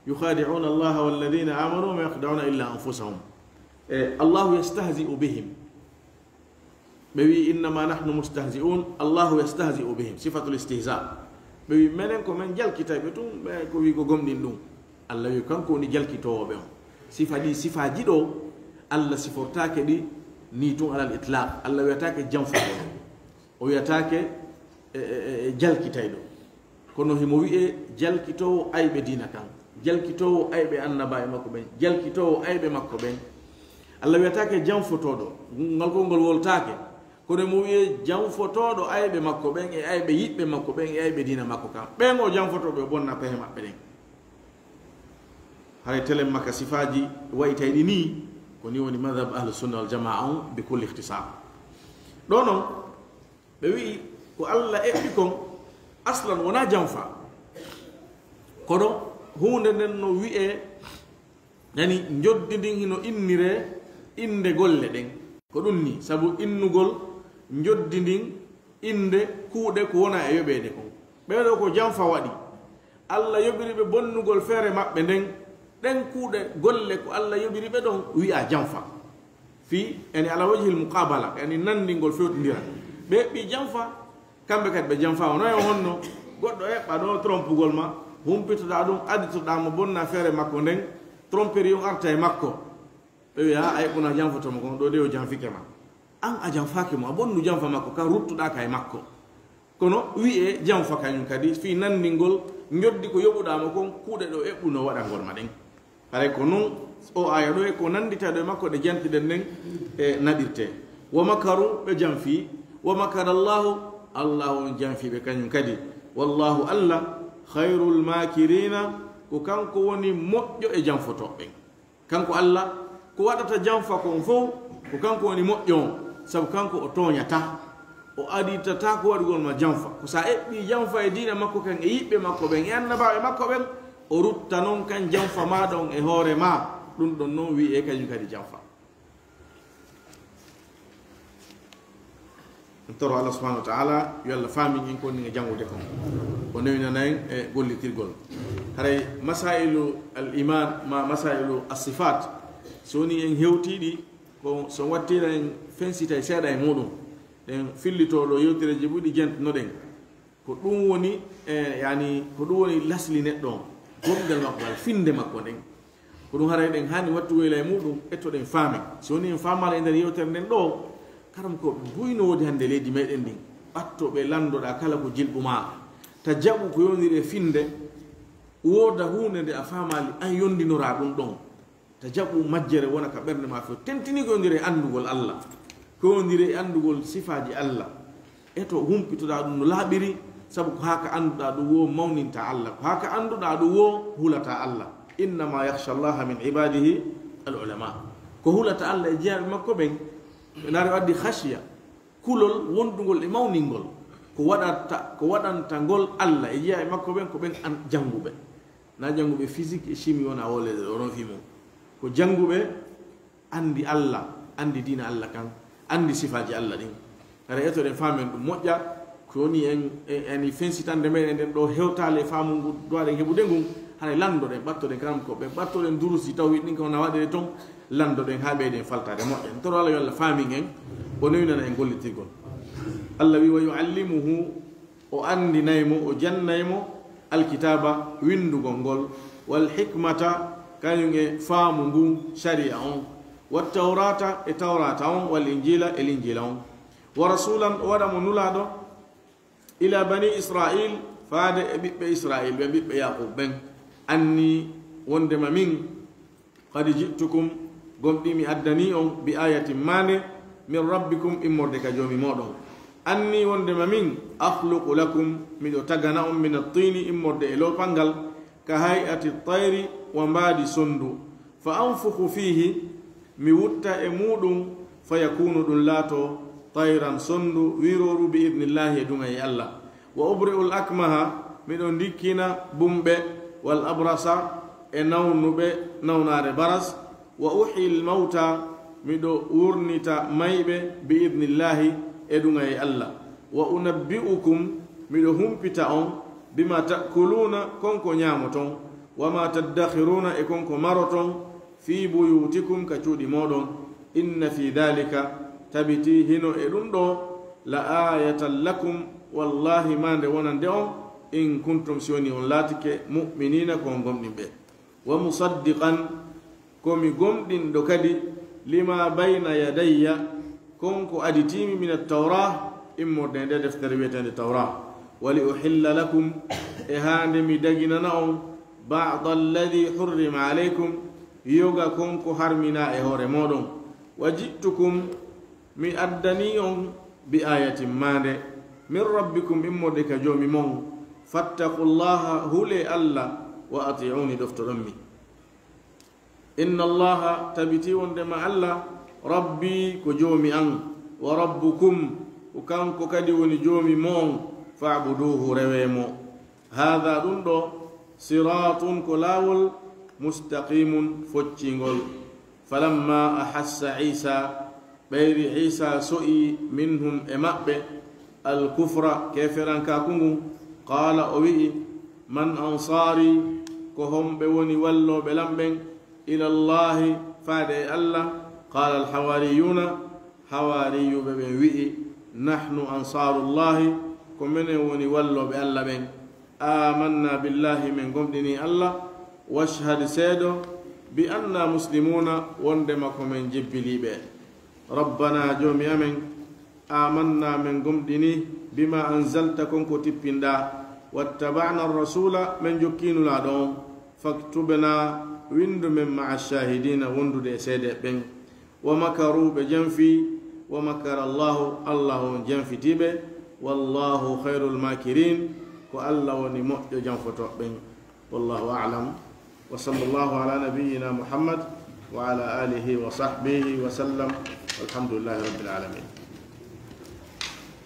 "Yukhadi'una Allaha walladhina amanu wa ma yakhda'una illa anfusahum." E, "Allahu yastahzi'u bihim." Ɓe wi, "Innama nahnu mustahzi'un, Allahu yastahzi'u bihim." Sifatul istihza. Ɓe wi, "Menen ko men jalkitay ɓe tun, ɓe ko wi ko gomɗin ɗum." Allah wi, kanko woni jalkitoowo ɓe on. Sifa ɗi, sifaaji ɗo, Allah sifortaake ɗi ni tun alal itlaq. Allah wiyataake janfotooɗo. O wiyataake, e, e, e, e jalkitayɗo. Kono himo wi'e jalkitoowo ayɓe diina kan, jalkitoowo ayɓe annabaaɓe makko ɓen, jalkitoowo ayɓe makko ɓen. Allah wiyataake janfotooɗo, ngal konngol woltaake. Kono himo wi'e janfotooɗo ayɓe makko ɓen, e ayɓe yiɓɓe makko ɓen, e ayɓe diina makko kan. Ɓen o janfotoo ɓe, o bonna pehe maɓɓe ɗen. Haray telen makka sifaaji wayitayɗi nii, ko ni woni madhab ahlu sunna wal jamaa on bi kulli ikhtisar. Ɗo non, ɓe wi'i ko Allah eɓɓi kon, aslan wonaa janfa. Kono huunde nden no wi'e, yani, njoddi ndin hino innire innde golle ɗen. Ko ɗum ni, sabu innugol njoddi ndin innde kuuɗe ko wona e yoɓeede kon. Ɓee ɗo ko janfa waɗi. Allah yoɓiri ɓe bonnugol feere maɓɓe nden. Ɗen kuuɗe golle ko Allah yoɓiri ɓe ɗon wi'a janfa. Fii, yani, ala wajhil muqabala, yani, nanndingol fewtindira. Ɓe eɓɓi janfa, kamɓe kadi ɓe janfa. Wona e honno goɗɗo eɓɓa ɗo trompugol ma, humpitoɗaa ɗum, aditoɗaa mo, bonna feere makko nden, tromperie on arta e makko. Ɓe wi'a, "A eɓɓuna janfoto mo kon, ɗo de o janfike ma." An a janfaake mo, a bonnu janfa makko, ka ruttuɗaa ka e makko. Kono wi'e janfa kañum kadi, fii nanndingol njoddi ko yoɓuɗaa mo kon, kuuɗe ɗo eɓɓuno waɗangol ma ɗen. Haray ko non, o aaya ɗo e ko nanndita ɗo e makko ɗe jantiɗen nden e naɗirte. "Wa makaru," ɓe janfi, "wa makara Allahu," Allahu on janfi ɓe kañum kadi. "Wallahu," Allah, "khayrul makirina," ko kanko woni moƴƴo e janfotooɓe ɓen. Kanko Allah, ko waɗata janfa kon fow, ko kanko woni moƴƴo on. Sabu kanko o tooñataa, o aditata ko waɗugol ma janfa. Ko so a eɓɓii janfa e diina makko kan, e yiɓɓe makko ɓen, e annabaaɓe makko ɓen, o rutta non kan janfa maaɗa on e hoore ma. Ɗum ɗon non wi'ee kañum kadi janfa. En toro Allah subhanahu wa ta'ala, yo Allah faamin en ko woni e janngude kon. O newinana en e gollitirgol. Haray masailu al iman ma masailu as sifat, so woni en hewtiiɗi, ko so wattira en fensitay seeɗa e muɗum. Ɗen fillitoo ɗo yewtereeji ɓuɗi jentnoɗen. Ko ɗum woni, e, yani, ko ɗum woni lasli neɗɗo on, gomɗinal makko ngal, finde makko nden. Ko ɗum haray ɗen haani wattu woyla e muɗum, ettoɗen faamen. Si woni en faamaali e nder yewtere nden ɗo, karam ko buy no woodi hannde leydi meɗen ndin. Ɓatto ɓe lanndoɗaa kala ko jilɓu ma. Ta jaɓu ko yowndiri e finde, wooda huunde nde a faamaali, an yonndinoraa ɗum ɗon. Ta jaɓu majjere wona ka ɓernde ma few. Tentini ko yowndiri e anndugol Allah. Ko yowndiri e anndugol sifaaji Allah. E to humpitoɗaa ɗum no laaɓiri, sabu ko haa ka annduɗaa ɗum woo mawninta Allah. Ko haa ka annduɗaa ɗum woo hulata Allah. Innama yakhsha Allaha min ibadihi al ulama. Ko hulata Allah e jiyaaɓe makko ɓen, naare o addi khashiya, kulol wondugol e mawningol. Ko waɗata, ko waɗanta ngol Allah e jiyaaɓe makko ɓen, ko ɓen an jannguɓe. Na jannguɓe physique e chimie wona wolede ɗo, non fi mum. Ko jannguɓe anndi Allah, anndi diina Allah kan, anndi sifaaji Allah ɗin. Hara etoɗen faamen ɗum moƴƴa, ko woni en, en, en fensitande meɗen nden ɗo hewtaale e faamu ngu duwaɗen heɓude ngun, hara lanndoɗen, ɓattoɗen karam ko ɓen, ɓattoɗen durusi tawhid ɗin ko wona waɗede ton, lanndoɗen haa ɓeyden faltaade moƴƴa. En toro Allah yo Allah faamin en, o newinana en gollitirgol. Allah wi, "Wa yuallimuhu", o anndinay mo, o jannay mo alkitaaba, winndugol ngol, wal hikmata, kañum e faamu ngun, shari'a on, wat tawrata, e tawrata on, wal injila, e linjila on. Wa rasulan, o waɗa mo nulaaɗo, ila bani Israil, faade e ɓiɓɓe Israil ɓen, ɓiɓɓe Yaqub ɓen, anni wondema min, qad ji'tukum, gomɗii mi addanii on, bi ayatin maande, min rabbikum, immorde ka Joomi mooɗon. Anni wondema min, akhluqu lakum, miɗo tagana on, min attini, immorde e loopal ngal, ka hay'ati tayri, wa mbaadi sonndu. Fa anfukhu fihi, mi wutta e muuɗum, fa yakunu, ɗum laato, tayran sonndu, wirooru, bi idnillahi, e duŋay Allah. Wa ubri'ul akmaha, miɗo ndikkina bumɓe, wal abrasa, e nawnuɓe, nawnaare baras, wa uhyil mawta, miɗo wurnita mayɓe, bi idnillahi, e duŋay Allah. Wa unabbi'ukum, miɗo humpita on, bima ta'kuluna, kon ko ñaamoton, wa ma taddakhiruna, e kon ko maroton, fi buyutikum, ka cuuɗi mooɗon, inna fi dhalika, tabiti hino e ɗum ɗo, la ayatan lakum, wallahi maande wonande on, in kuntum, si woni on laatike, mu'minina, ko on gomɗinɓe. Wa musaddiqan, ko mi gomɗinɗo kadi, lima bayna yadayya, kon ko aditiimi, min at-tawra, immorde nde deftere wi'eteende tawra. Wa li uhilla lakum, e haande mi daginana on, ba'da alladhi hurrima alaykum, yoga kon ko harmina e hoore mooɗon. Wa ji'tukum, mi addani on, bi ayatin maande, min rabbikum, immorde ka Joomi mon. Fattaqullaha, hule Allah, wa ati'uni, ɗoftoɗon mi. Inna Allaha, tabiti wondema Allah, rabbi, ko Joomi an, wa rabbukum, ko kanko kadi woni Joomi mon, fa'buduhu, rewe mo. Haadha, ɗum ɗo, siratun, ko laawol, mustaqimun, foccingol. Falamma ahassa Isa, ɓayri Isa so'i, minhum, e maɓɓe, al kufra, keeferankaaku ngun, qala, o wi'i, man ansari, ko homɓe woni wallooɓe lan ɓen, ila Allahi, faade e Allah? Qala al hawariyuna, hawariyuɓe ɓen wi'i, nahnu ansarullahi, ko menen woni wallooɓe Allah ɓen. Amanna billahi, men gomɗini Allah, washhad, seedo, bi anna muslimuna, wondema ko men jebbiliiɓe. Rabbana, Joomi amen, amanna, men gomɗini, bima anzalta, kon ko tippinɗa, wattaba'na rasula, men jokki Nulaaɗo on, faktubna, windu men, ma'a shahidina, wondude e seedeeɓe ɓen. Wa makaru, ɓe janfi, wa makara Allahu, Allah on janfiti ɓe, wallahu khayrul makirin, ko Allah woni moƴƴo janfotooɓe ɓen. Wallahu a'lam. Wa sallallahu ala nabiyyina Muhammad وعلى آله وصحبه وسلم. والحمد لله رب العالمين.